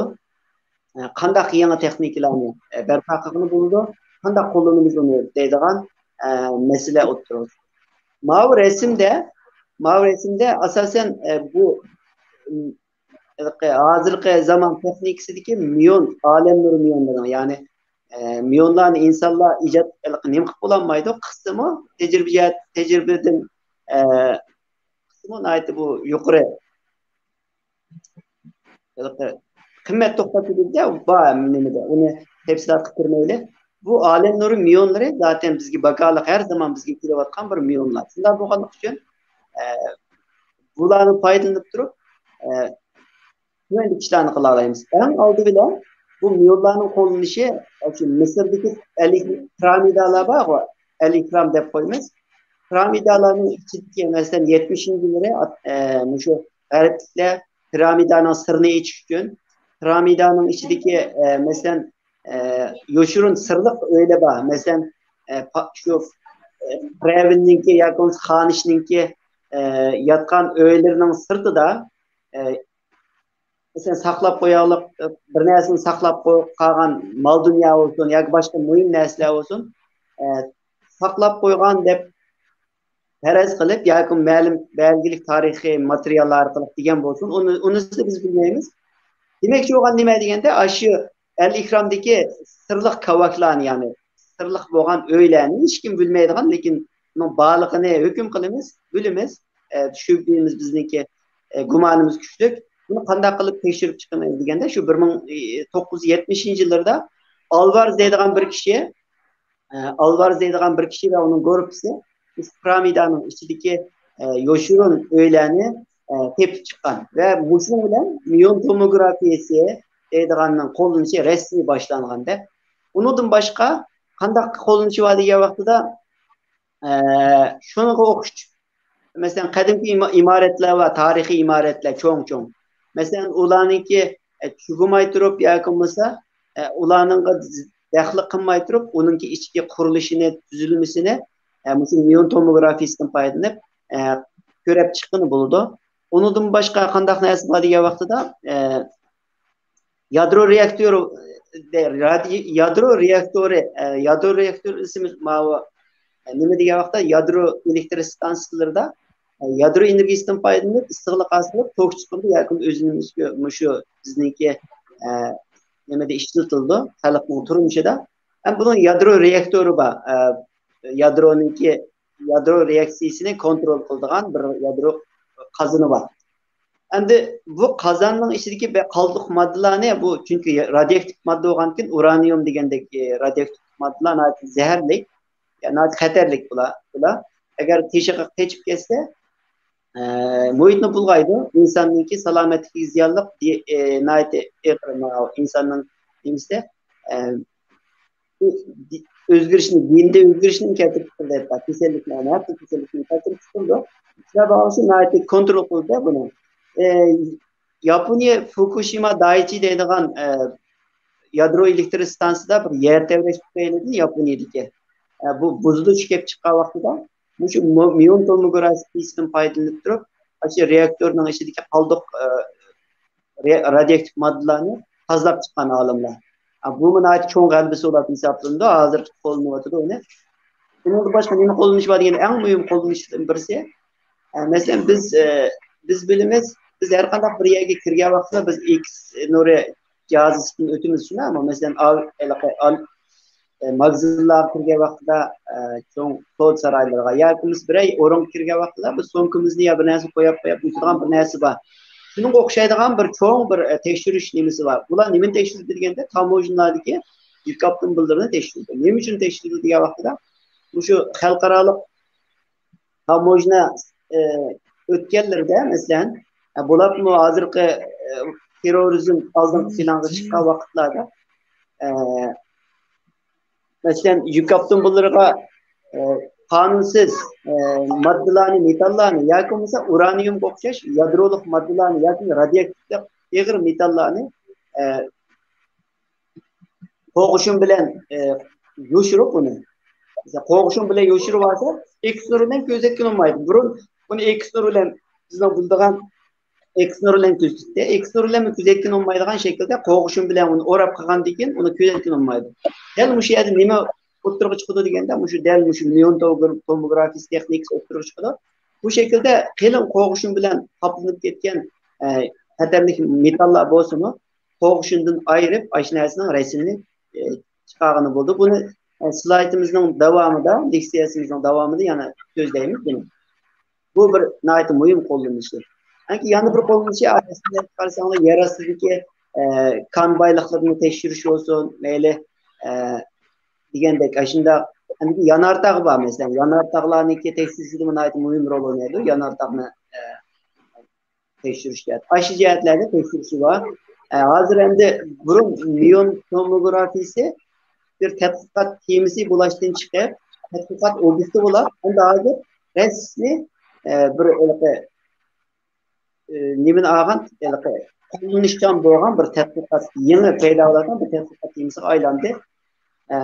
ئە، قانداق يېڭى تېخنىكىلارنى، ئە، بەرپا قىلغىلى بولىدۇ؟ قانداق قوللىنىمىز ئۇنى دەيدىغان، ئە، مەسىلە ئوتتۇرىغا چىقتى. ماۋۇ رەسىمدە، ماۋۇ رەسىمدە ئاساسەن، ئە، بۇ، م، ھېلىقى ھازىرقى زامان تېخنىكىسىدىكى مىيون، ئالەم نۇرى مىيونلىرىنىڭ، يەنى، ئە، مىيونلارنى ئىنسانلار ئىجاد، ھېلىقى نېمە قىلىپ بولالمايدۇ، قىسمى تەجرىبە جەھەت-، تەجرىبىدىن، ئە، قىسمى ناھايىتى بۇ يۇقىرى ھېلىقى قىممەت توختاپ كېتىدىكەن، بار نېمىدە، ئۇنى تەپسىلاتقا كىرمەيلى. بۇ ئالەم نۇرى مىيونلىرى زاتەن بىزگە باكالىق، ھەر زامان بىزگە كېلىۋاتقان بىر مىيونلار. شۇنداق بولغانلىقى ئۈچۈن، ئە، بۇلارنى پايدىلىنىپ تۇرۇپ، ئە، تۆۋەندىكى ئىشلارنى قىلالايمىز. ئەڭ ئالدى بىلەن بۇ مىيونلارنىڭ قوللىنىشى، شۇ مىسىردىكى ئەل-، پىرامىدالار بارغۇ، ئەل ئېھرام دەپ قويىمىز. پىرامىدالارنىڭ ئىچىدىكى، مەسىلەن، يەتمىشىنچى يىللىرى، ئە، مۇشۇ غەربلىكلەر پىرامىدانىڭ سىرىنى ئېچىش ئۈچۈن، پىرامىدانىڭ ئىچىدىكى، ئە، مەسىلەن، ئە، يوشۇرۇن سىرلىق ئۆيلەر بار. مەسىلەن، ئە، پا-، شۇ، ئە، پىرئەۋننىڭكى ياكى بولمىسا خانىشنىڭكى، ئە، ياتقان ئۆيلىرىنىڭ سىرتىدا، ئە، مەسىلەن، ساقلاپ قوياغلىق، ئە، بىر نەرسىنى ساقلاپ قوي-، قالغان مال-دۇنيا بولسۇن ياكى باشقا مۇھىم نەرسىلەر بولسۇن، ئە، ساقلاپ قويغان دەپ پەرەز قىلىپ ياكى مەلۇم بەلگىلىك تارىخىي ماتېرىياللار ئارقىلىق دېگەن بولسۇن، ئۇنى، ئۇنىسىنى بىز بىلمەيمىز. دېمەكچى بولغان نېمە دېگەندە، ئاشۇ ئەل ئېھرامدىكى سىرلىق كاۋاكلارنى، يەنى سىرلىق بولغان ئۆيلەرنى ھېچكىم بىلمەيدىغان، لېكىن ئۇنىڭ بارلىقىنى ھۆكۈم قىلىمىز، بىلىمىز، ئە، شۈبھىمىز بىزنىڭكى، ئە، گۇمانىمىز كۈچلۈك. بۇنى قانداق قىلىپ تەكشۈرۈپ چىقىمىز دېگەندە، شۇ بىر مىڭ توققۇز يۈز يەتمىشىنچى يىللىرىدا ئالۋارز دەيدىغان بىر كىشى، ئە، ئالۋارز دەيدىغان بىر كىشى ۋە ئۇنىڭ گۇرۇپپىسى مۇشۇ پىرامىدانىڭ ئىچىدىكى، ئە، يوشۇرۇن ئۆيلەرنى، ئە، تېپىپ چىققان ۋە مۇشۇنىڭ بىلەن مىيون توموگرافىيەسى دەيدىغاننىڭ قوللىنىشى رەسمىي باشلانغان دەپ. ئۇنىڭدىن باشقا قانداق قوللىنىشى بار دېگەن ۋاقتىدا، ئە، شۇنىڭغا ئوخشاش، مەسىلەن، قەدىمكى ئىما-، ئىمارەتلەر بار، تارىخىي ئىمارەتلەر چوڭ-چوڭ. مەسىلەن، ئۇلارنىڭكى، ئە، چۆكمەي تۇرۇپ ياكى بولمىسا، ئە، ئۇلارنىڭغا دەخلى قىلماي تۇرۇپ، ئۇنىڭكى ئىچكى قۇرۇلۇشىنى، تۈزۈلمىسىنى، ئە، مۇشۇ مىيون توموگرافىيىسىدىن پايدىلىنىپ، ئە، كۆرۈپ چىققىلى بولىدۇ. ئۇنىڭدىن باشقا قانداق نەرسە بار دېگەن ۋاقتىدا، ئە، يادرو رېئاكتور، دە-، رادىي-، يادرو رېئاكتورى، ئە، يادرو رېئاكتور ئىسمى ماۋۇ، ئە، نېمە دېگەن ۋاقىتتا يادرو ئېلېكتر ئىستانسىلىرىدا، ئە، يادرو ئېنېرگىيىسىدىن پايدىلىنىپ ئىسسىقلىق ھاسىل قىلىپ توك چىقىرىدۇ ياكى ئۆزىمىزگە مۇشۇ بىزنىڭكى، ئە، نېمىدە ئىشلىتىلىدۇ خەلقنىڭ تۇرمۇشىدا. ھەم بۇنىڭ يادرو رېئاكتورى بار. ئە، يادرونىڭكى، يادرو رېئاكسىيىسىنى كونترول قىلىدىغان بىر يادرو قازىنى بار. ئەمدى بۇ قازاننىڭ ئىچىدىكى بە-، قالدۇق ماددىلارنى، بۇ چۈنكى رادىيوئاكتىپ ماددا بولغاندىكىن، ئۇرانىيۇم دېگەندەك، ئە، رادىيوئاكتىپ ماددىلار ناھايىتى زەھەرلىك، يا ناھايىتى خەتەرلىك بۇلار، بۇلار. ئەگەر تېشىغا قېچىپ كەتسە، ئە، مۇھىتنى بۇلغايدۇ، ئىنساننىڭكى سالامەتلىكىگە زىيانلىق، دې-، ئە، ناھايىتى ئېغىر، ماۋۇ ئىنساننىڭ نېمىسى، ئە، ئۆزگىرىشنى، گېندا ئۆزگىرىشنى كەلتۈرۈپ چىقىرىدۇ، ھەتتا كېسەللىكلەرنى، ھەتتا كېسەللىكنى كەلتۈرۈپ چىقىرىدۇ. شۇلار بولغان ئۈچۈن ناھايىتى كونترول قىلىدۇ بۇنى. ئە، ياپونىيە فۇكۇشىما دايچى دەيدىغان، ئە، يادرو ئېلېكتر ئىستانسىسىدا بىر يەر تەۋرەش تۈپەيلىدىن ياپونىيەدىكى، ئە، بۇ بۇزۇلۇش كېلىپ چىققان ۋاقتىدا مۇشۇ مو-، مىيون توموگرافىيىسىدىن پايدىلىنىپ تۇرۇپ، ئاشۇ رېئاكتورنىڭ ئىچىدىكى قالدۇق، ئە، رې-، رادىيوئاكتىپ ماددىلارنى تازىلاپ چىققان ئالىملار. ئا، بۇمۇ ناھايىتى چوڭ غەلىبىسى بولۇپ ھېسابلىنىدۇ، ھازىر قوللىنىۋاتىدۇ ئۇنى. ئۇنىڭدىن باشقا نېمە قوللىنىش بار دېگەندە، ئەڭ مۇھىم قوللىنىشتىن بىرسى، ئە، مەسىلەن، بىز، ئە، بىز بىلىمىز، بىز ھەر قانداق بىر يەرگە كىرگەن ۋاقتىدا بىز ئېكس نۇرى جاھازى ئۈستىدىن ئۆتىمىز، شۇنداقمۇ؟ مەسىلەن، ئال-، ھېلىقى ئال-، ئە، ماگىزىنلارغا كىرگەن ۋاقتىدا، ئە، چوڭ سودا سارايلىرىغا ياكى بىز بىرەر ئورۇنغا كىرگەن ۋاقتىدا بىر سومكىمىزنى يا بىر نەرسە قويۇپ، قويۇپ ئۆتىدىغان بىر نەرسە بار. شۇنىڭغا ئوخشايدىغان بىر چوڭ بىر، ئە، تەكشۈرۈش نېمىسى بار. بۇلار نېمىنى تەكشۈرىدۇ دېگەندە، تاموژنىلاردىكى يۈك ئاپتوموبىللىرىنى تەكشۈرىدۇ. نېمە ئۈچۈن تەكشۈرىدۇ دېگەن ۋاقتىدا، مۇشۇ خەلقئارالىق تاموژنا، ئە، ئۆتكەنلىرىدە، مەسىلەن، ئە، بولۇپمۇ ھازىرقى، ئە، تېررورىزم ئالدىنقى پىلانغا چىققان ۋاقىتلاردا، ئە، مەسىلەن، يۈك ئاپتوموبىللىرىغا، ئە، قانۇنسىز، ئە، ماددىلارنى، مېتاللارنى ياكى بولمىسا ئۇرانىيۇمغا ئوخشاش يادرولۇق ماددىلارنى ياكى رادىيوئاكتىپ ئېغىر مېتاللارنى، ئە، قوغۇشۇن بىلەن، ئە، يوشۇرۇپ ئۇنى. مەسىلەن، قوغۇشۇن بىلەن يوشۇرۇۋالسا، ئېكس نۇرى بىلەن كۆزەتكىلى بولمايدۇ. بۇرۇن بۇنى ئېكس نۇرى بىلەن، بىزنىڭ بىلىدىغان ئېكس نۇرى بىلەن كۆزىتىپتۇ. ئېكس نۇرى بىلەن كۆزەتكىلى بولمايدىغان شەكىلدە قوغۇشۇن بىلەن ئۇنى ئوراپ قىلغاندىن كېيىن ئۇنى كۆزەتكىلى بولمايدۇ. دەل مۇشۇ يەردە نېمە ئوتتۇرىغا چىقىدۇ دېگەندە، مۇشۇ دەل مۇشۇ نېئون توموگرافىيىسى تېخنىكىسى ئوتتۇرىغا چىقىدۇ. بۇ شەكىلدە قېلىن قوغۇشۇن بىلەن قاپلىنىپ كەتكەن، ئە، خەتەرلىك مېتاللار بولسىمۇ، قوغۇشۇندىن ئايرىپ، ئاشۇ نەرسىنىڭ رەسىمىنى، ئە، چىقارغىلى بولىدۇ. بۇنى، ئە، سلايدىمىزنىڭ داۋامىدا، لېكسىيەسىمىزنىڭ داۋامىدا يەنە سۆزلەيمىز بۇنى. بۇ بىر ناھايىتى مۇھىم قوللىنىشى. چۈنكى يەنە بىر قوللىنىشى، ئەگەر قارىساڭلار، يەر ئاستىدىكى، ئە، كان بايلىقلىرىنى تەكشۈرۈش بولسۇن، مەيلى، ئە، دېگەندەك، ئاشۇنداق، يانارتاغ بار، مەسىلەن، يانارتاغلارنىڭكى تەكشۈرۈشىدىمۇ ناھايىتى مۇھىم رول ئوينايدۇ، يانارتاغنى، ئە، تەكشۈرۈش جەھەت-، ئاشۇ جەھەتلەردە تەكشۈرۈشى بار. ئە، ھازىر ئەمدى بۇرۇن نېئون توموگرافىيىسى بىر تەتقىقات تېمىسى بولۇشتىن چىقىپ، تەتقىقات ئوبيېكتى بولۇپ، ئەمدى ھازىر رەسمىي، ئە، بىر ھېلىقى، ئە، نېمىنى ئالغان، ھېلىقى قوللىنىشچان بولغان بىر تەتقىقات، يېڭى پەيدا بولغان بىر تەتقىقات تېمىسىغا ئايلاندى. ئە،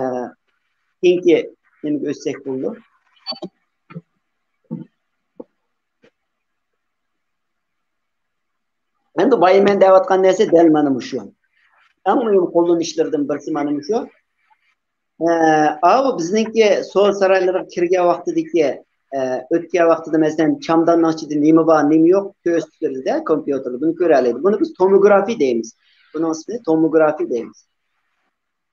كېيىنكى نېمىگە ئۆتسەك بولىدۇ. ئەمدى بايا مەن دەۋاتقان نەرسە دەل مانا مۇشۇ. ئەڭ مۇھىم قوللىنىشلىرىدىن بىرسى مانا مۇشۇ. ئە، ئاۋۇ بىزنىڭكى سودا سارايلىرىغا كىرگەن ۋاقتىدىكى، ئە، ئۆتكەن ۋاقتىدا، مەسىلەن، چامداننىڭ ئىچىدە نېمە بار، نېمە يوق كۆرسىتىپ بېرىدۇ-دە، كومپيۇتېردا بۇنى كۆرەلەيدۇ. بۇنى بىز توموگرافىيە دەيمىز. بۇنىڭ ئىسمى توموگرافىيە دەيمىز.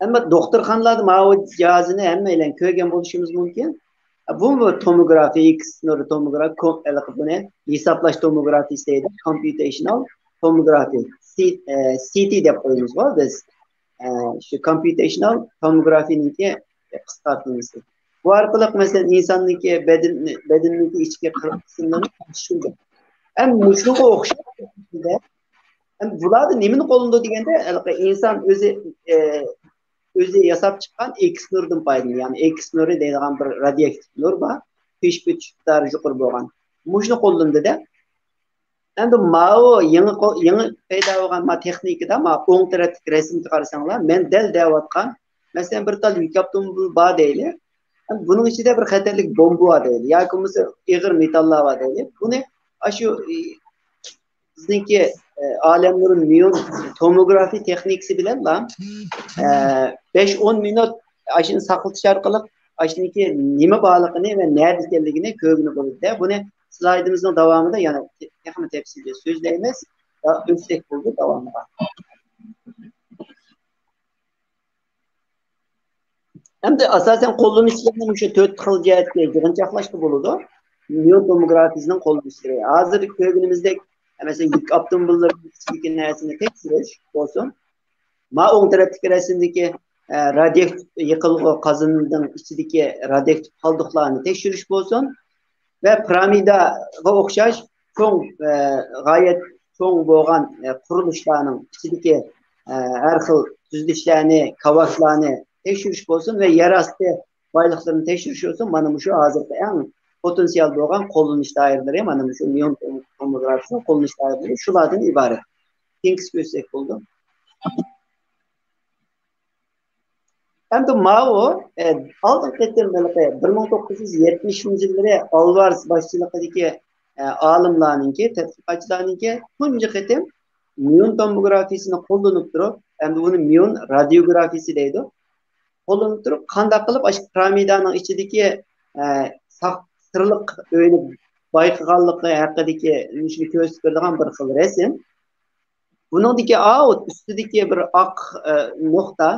ئەمما دوختۇرخانىلاردا ماۋۇ جاھازنى ھەممەيلەن كۆرگەن بولۇشىمىز مۇمكىن. بۇمۇ توموگرافىيە، ئېكس نۇر توموگرافىيە، كوم-، ھېلىقى بۇنى ھېسابلاش توموگرافىيىسى دەيدۇ، كومپيۇتېشنال توموگرافىيە، سى-، ئە، سى تى دەپ قويىمىزغۇ بىز. ئە، شۇ كومپيۇتېشنال توموگرافىيەنىڭكى قىسقارتمىسى. بۇ ئارقىلىق، مەسىلەن، ئىنساننىڭكى بەدىنى، بەدىنىنىڭكى ئىچكى قىسىملىرىنى تەكشۈرىدۇ. ھەم مۇشۇنىڭغا ئوخشاش شەكىلدە، ھەم بۇلاردا نېمىنى قوللىنىدۇ دېگەندە، ھېلىقى ئىنسان ئۆزى، ئە، ئۆزى ياساپ چىققان ئېكس نۇردىن پايدىلىنىدۇ. يەنى ئېكس نۇرى دەيدىغان بىر رادىيوئاكتىپ نۇر بار. پىشپىش ئىقتىدارى يۇقىرى بولغان. مۇشۇنى قوللىنىدۇ-دە. ئەمدى ماۋۇ يېڭى قو-، يېڭى پەيدا بولغان ما تېخنىكىدا، ما ئوڭ تەرەپتىكى رەسىمگە قارىساڭلار، مەن دەل دەۋاتقان، مەسىلەن، بىر تال يۈك ئاپتوموبىل بار دەيلى. ئەمدى بۇنىڭ ئىچىدە بىر خەتەرلىك بومبا بار دەيلى. ياكى بولمىسا ئېغىر مېتاللار بار دەيلى. بۇنى ئاشۇ، ئى، بىزنىڭكى، ئە، ئالەمنۇر نېئون توموگرافىيە تېخنىكىسى بىلەنلا، ئە، بەش ئون مىنۇت ئاشۇنى ساقلىتىش ئارقىلىق ئاشۇنىڭكى نېمە بارلىقىنى ۋە نەدە ئىكەنلىكىنى كۆرگىلى بولىدۇ. بۇنى سلايدىمىزنىڭ داۋامىدا يەنە تېخىمۇ تەپسىلىي سۆزلەيمىز. ئۆتسەك بولدى داۋامىغا. ئەمدى ئاساسەن قوللىنىشلىرىنى مۇشۇ تۆت خىل جەھەتكە يىغىنچاقلاشقا بولىدۇ. نېئون توموگرافىيىسىنىڭ قوللىنىشلىرى. ھازىر كۆرگىنىمىزدەك، مەسىلەن، يۈك ئاپتوموبىللىرىنىڭ ئىچىدىكى نەرسىنى تەكشۈرۈش بولسۇن. ما ئوڭ تەرەپتىكى رەسىمدىكى، ئە، رادىيو يېقىلغۇ قازىنىنىڭ ئىچىدىكى رادىيوئاكتىپ قالدۇقلارنى تەكشۈرۈش بولسۇن. ۋە پىرامىداغا ئوخشاش چوڭ، ئە، غايەت چوڭ بولغان، ئە، قۇرۇلۇشلارنىڭ ئىچىدىكى، ئە، ھەر خىل تۈزۈلۈشلەرنى، كاۋاشلارنى تەكشۈرۈش بولسۇن ۋە يەر ئاستى بايلىقلىرىنى تەكشۈرۈش بولسۇن، مانا مۇشۇ ھازىرقى ئەڭ پوتېنسىيال بولغان قوللىنىش دائىرىلىرى، مانا مۇشۇ نېئون توموگرافىيىسىنىڭ قوللىنىش دائىرىلىرى شۇلاردىن ئىبارەت. كېيىنكىسىگە ئۆتسەك بولىدۇ. ئەمدى ماۋۇ، ئە، ئالدىنقى قېتىم ھېلىقى بىر مىڭ توققۇز يۈز يەتمىشىنچى يىللىرى ئالۋارس باشچىلىقىدىكى، ئە، ئالىملارنىڭكى، تەتقىقاتچىلارنىڭكى تۇنجى قېتىم نېئون توموگرافىيىسىنى قوللىنىپ تۇرۇپ، ئەمدى بۇنى نېئون رادىيوگرافىيىسى دەيدۇ. قوللىنىپ تۇرۇپ، قانداق قىلىپ ئاشۇ پىرامىدانىڭ ئىچىدىكى، ئە، ساق-، سىرلىق ئۆينى بايقىغانلىقى ھەققىدىكى مۇشۇنى كۆرسىتىپ بېرىدىغان بىر خىل رەسىم. بۇنىڭدىكى ئاۋۇ ئۈستىدىكى بىر ئاق، ئە، نۇقتا،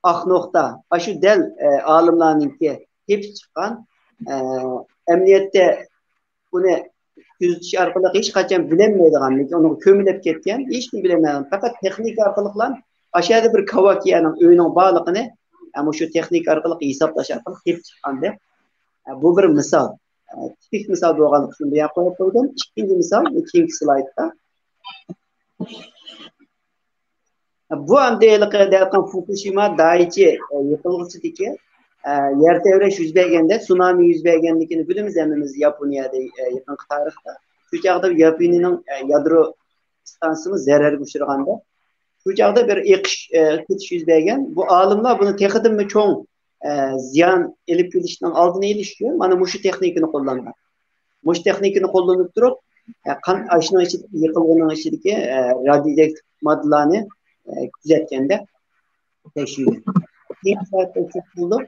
ئاق نۇقتا، ئاشۇ دەل، ئە، ئالىملارنىڭكى تېپىپ چىققان، ئە، ئەمەلىيەتتە بۇنى كۆزىتىش ئارقىلىق ھېچقاچان بىلەلمەيدىغان، لېكىن ئۇنىڭغا كۆمۈلۈپ كەتكەن، ھېچنېمە بىلەلمەيدىغان، پەقەت تېخنىكا ئارقىلىقلا ئاشۇ يەردە بىر كاۋاكىيەنىڭ ئۆيىنىڭ بارلىقىنى، ئە، مۇشۇ تېخنىكا ئارقىلىق ھېسابلاش ئارقىلىق تېپىپ چىققانىدى. ئە، بۇ بىر مىسال. ئە، تىپىك مىسال بولغانلىقى ئۈچۈن بۇ يەرگە قويۇپ قويدۇم. ئىككىنچى مىسال، كېيىنكى سلايدتا. بۇ ئەمدى ھېلىقى دەۋاتقان فۇكۇشىما دايچى، ئە، يىقىلغۇسىدىكى، ئە، يەر تەۋرەش يۈز بەرگەندە، سۇنامى يۈز بەرگەنلىكىنى بىلىمىز ھەممىمىز ياپونىيەدە، ئە، يېقىنقى تارىختا. شۇ چاغدا ياپونىيەنىڭ، ئە، يادرو ئىستانسىسىمۇ زەرەرگە ئۇچرىغاندا، شۇ چاغدا بىر ئېقىش، ئە، كېتىش يۈز بەرگەن. بۇ ئالىملار بۇنى تېخىدىنمۇ چوڭ، ئە، زىيان ئېلىپ كېلىشنىڭ ئالدىنى ئېلىش ئۈچۈن مانا مۇشۇ تېخنىكىنى قوللانغان. مۇشۇ تېخنىكىنى قوللىنىپ تۇرۇپ، ئە، قان ئاشنىڭ ئىچىدە، يىقىلغۇنىڭ ئىچىدىكى، ئە، رادىيوئاكتىپ ماددىلارنى، ئە، كۆزەتكەندە تەكشۈرگەن. كېيىن سايتتا چىقىپ بولدۇق.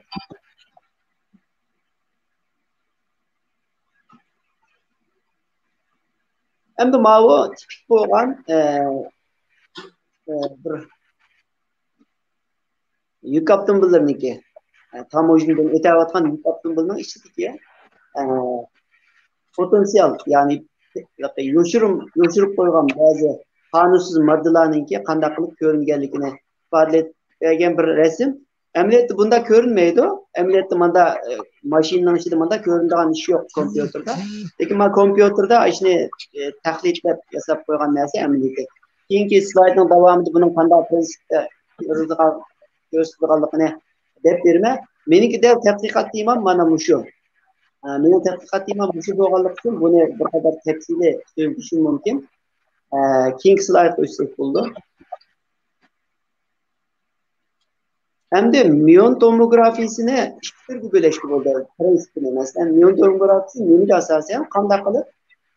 ئەمدى ماۋۇ تىپىك بولغان، ئە، ئە، بىر يۈك ئاپتوموبىللىرىنىڭكى، ئە، تاموژنىدىن ئۆتەۋاتقان يۈك ئاپتوموبىلنىڭ ئىچىدىكى، ئە، پوتېنسىيال، يەنى يوشۇرۇن، يوشۇرۇپ قويغان بەزى قانۇنسىز ماددىلارنىڭكى قانداق قىلىپ كۆرۈنگەنلىكىنى ئىپادىلەپ بەرگەن بىر رەسىم. ئەمەلىيەتتە بۇنداق كۆرۈنمەيدۇ. ئەمەلىيەتتە ماندا، ئە، ماشىنىنىڭ ئىچىدە ماندا كۆرۈنىدىغان ئىش يوق كومپيۇتېردا. لېكىن مانا كومپيۇتېردا ئىشنى، ئە، تەقلىدلەپ ياساپ قويغان نەرسە ئەمەلىيىتى. كېيىنكى سلايدنىڭ داۋامىدا بۇنىڭ قانداق پىرىنسىپتە كۆرسىتىدىغان-، كۆرسىتىدىغانلىقىنى دەپ بېرىمەن. مېنىڭكى دەل تەتقىقات تېمام مانا مۇشۇ. ئە، مېنىڭ تەتقىقات تېمام مۇشۇ بولغانلىقى ئۈچۈن بۇنى بىر قەدەر تەپسىلىي سۆزلىشىم مۇمكىن. ئە، كېيىنكى سلايدقا ئۆتسەك بولىدۇ. ئەمدى مىيون توموگرافىيىسىنى ئىككى تۈرگە بۆلۈشكە بولىدۇ. پىرىنسىپىنى، مەسىلەن، مىيون توموگرافىيىسى نېمىگە ئاساسەن، قانداق قىلىپ